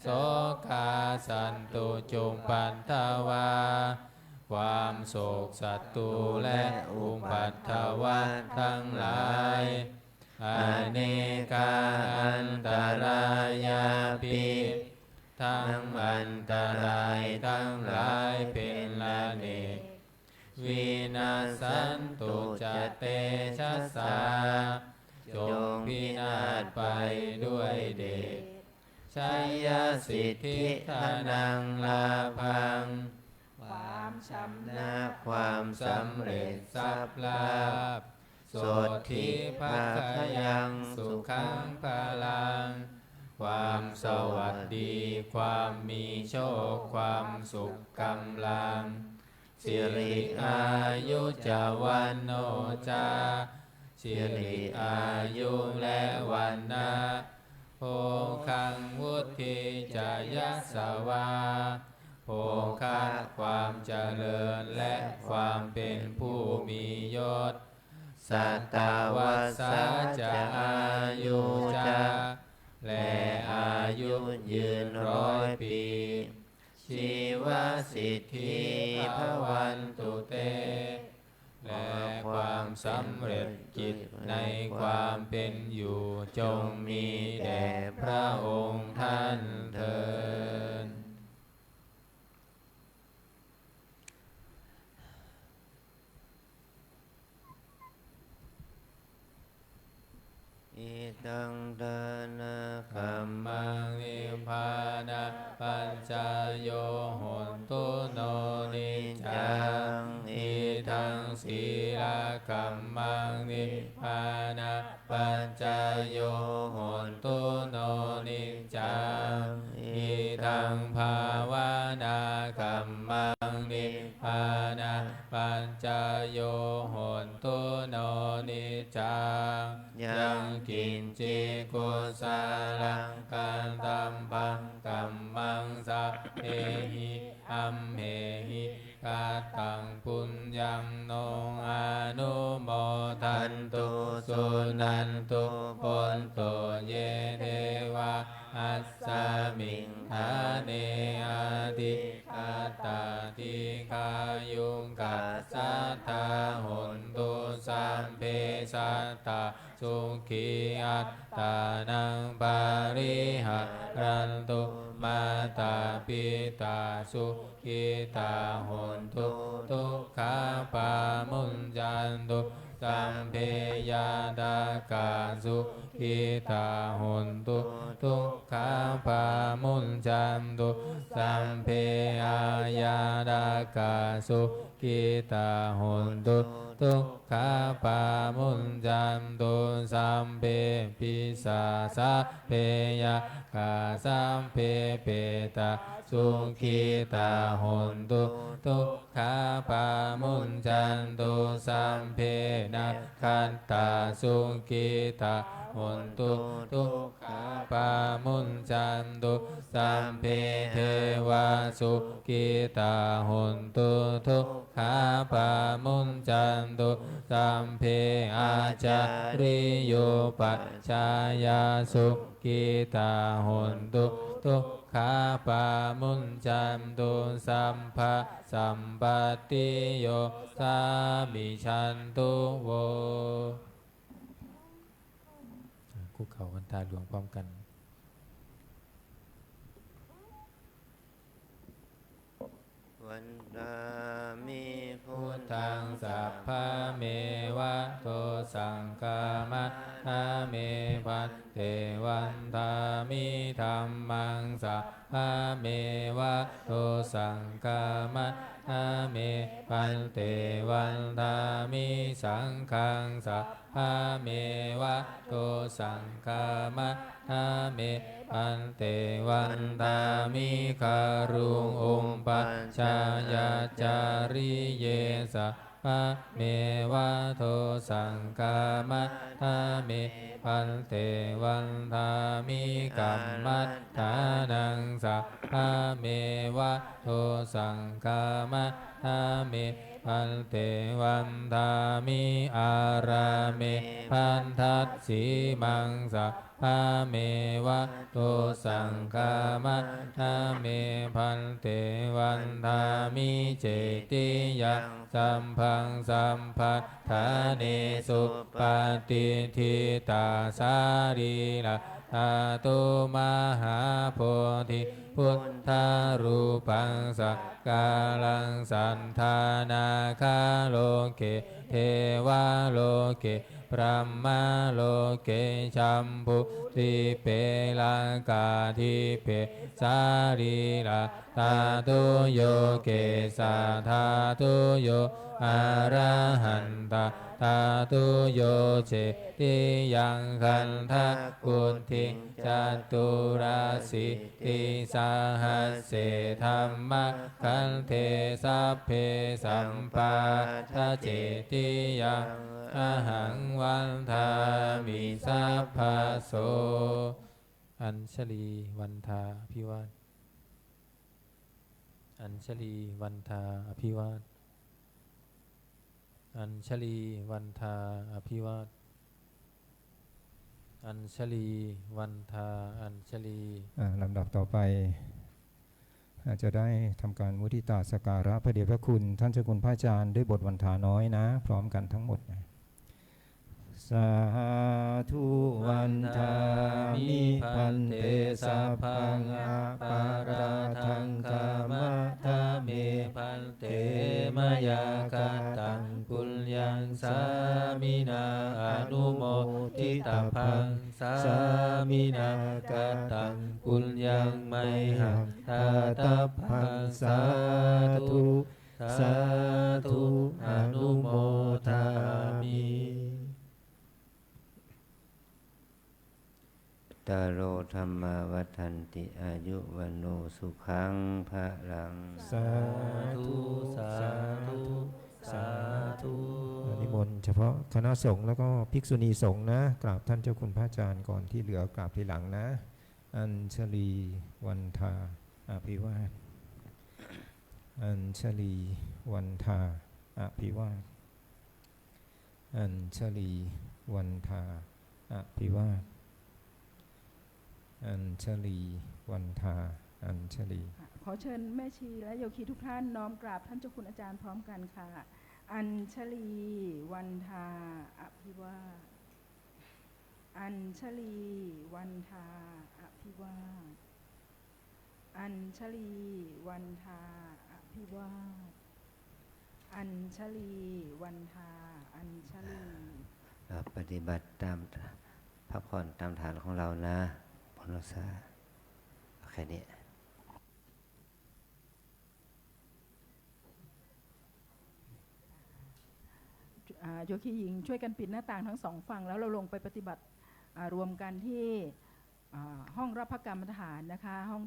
Sokā sattu cupaddavā ความโศกศัตรูและอุปัทวะทั้งหลาย Anekā antarāyāpi ทั้งอันตรายทั้งหลายเป็นอเนก Vinassantu ca tejasā จงพินาศไปด้วยเดช Jayasiddhi dhanaṃ lābhaṃ ความชำนาญ ความสำเร็จทรัพย์ลาภ sotthi bhāgyaṃ sukhaṃ balaṃ ความสวัสดี ความมีโชค ความสุข กำลัง siri āyu ca vaṇṇo ca สิริอายุและวรรณะ bhogaṃ vuḍḍhī ca yasavā โภคะ ความเจริญ และความเป็นผู้มียศ satavassā ca āyū ca และอายุยืนร้อยปี jīvasiddhī bhavantu te และความสำเร็จกิจในความเป็นอยู่จงมีแด่พระองค์ท่านเทอญ Idaṃ dānakammaṃ nibbānapaccayo hotu no niccaṃ. Idaṃ sīlakammaṃ nibbānapaccayo hotu no niccaṃ. Idaṃ bhāvanākammaṃ nibbānapaccayo hotu no niccaṃ. Yaṃ kiñci kusalaṃ katabbaṃ kammaṃ sabbehi amhehi kataṃ puññaṃ no anumodantu suṇantu bhonto ye devā asmiṃ ṭhāne adhigatā dīghāyukā sadā hontu sabbe sattā sukhī attānaṃ pariharantu mātā pitā sukhitā hontu dukkhā pamuñcantu sabbe ñātakā sukhitā hontu dukkhā pamuñcantu sabbe aññātakā sukhitā hontu dukkhā pamuñcantu sabbe pisā sabbe yakkhā sabbe petā sukhitā hontu dukkhā pamuñcantu sabbe nakkhattā sukhitā hontu dukkhā pamuñcantu sabbe devā sukhitā hontu dukkhā pamuñcantu sabbe ācariyūpajjhāyā sukhitā hontu dukkhā pamuñcantu sabbasampattiyo sāmijantu vo. คุกเข่ากันตาหลวงพร้อมกัน Vandāmi buddhaṃ sabbameva dosaṃ khamatha me bhante. Vandāmi dhammaṃ sabbameva dosaṃ khamatha me bhante. Vandāmi saṅghaṃ sabbameva dosaṃ khamatha me bhante. Vandāmi guruṃ upajjhāyācariye sabbameva dosaṃ khamatha me bhante. Vandāmi kammaṭṭhānaṃ sabbameva dosaṃ khamatha me bhante. Vandāmi ārāme bhaddasīmaṃ sabbameva dosaṃ khamatha me bhante. Vandāmi cetiyaṃ sabbaṃ sabbaṭṭhānesu patiṭṭhitā sarīradhātu mahābodhi buddharūpaṃ sakalaṃ sadā nāgaloke devaloke brahmaloke jambudīpe laṅkādīpe sarīradhātuyo kesadhātuyo arahantā. Dhātuyo cetiyaṃ gandhakuṭiṃ caturāsītisahassi dhammakkhandhe sabbe sampādacetiyaṃ ahaṃ vandāmi sabbaso. Añjalī vandā abhivād. Añjalī vandā abhivād. Añjalī vandā abhivād. Añjalī vandā añjalī. อ่า ลำดับต่อไป อาจจะได้ทำการมุทิตาสักการะพระเดชพระคุณท่านเจ้าคุณพระอาจารย์ด้วยบทวันทาน้อยนะ พร้อมกันทั้งหมดนะ Sādhu vandāmi bhante sabbaṃ aparādhaṃ khamatha me bhante mayā kataṃ puññaṃ sāminā anumoditabbaṃ sāminā kataṃ puññaṃ mayhaṃ dātabbaṃ sādhu sādhu anumodāmi. Taro dhammā vaḍḍhanti āyu vaṇṇo sukhaṃ balaṃ. Sādhu sādhu sādhu. นิมนต์เฉพาะคณะสงฆ์แล้วก็ภิกษุณีสงฆ์นะ กราบท่านเจ้าคุณพระอาจารย์ก่อน ที่เหลือกราบทีหลังนะ Añjalī vandā abhivād. Añjalī vandā abhivād. Añjalī vandā abhivād. Añjalī vandā añjalī. ขอเชิญแม่ชีและโยคีทุกท่านน้อมกราบท่านเจ้าคุณอาจารย์พร้อมกันค่ะ Añjalī vandā abhivād. Añjalī vandā abhivād. Añjalī vandā abhivād. Añjalī vandā añjalī. เราปฏิบัติตาม พักผ่อนตามฐานของเรานะ ผลรักษา แค่นี้ อ่า โยคีหญิงช่วยกันปิดหน้าต่างทั้งสองฝั่ง แล้วเราลงไปปฏิบัติ อ่า รวมกันที่ อ่า ห้องรับพระกรรมฐานนะคะ ห้อง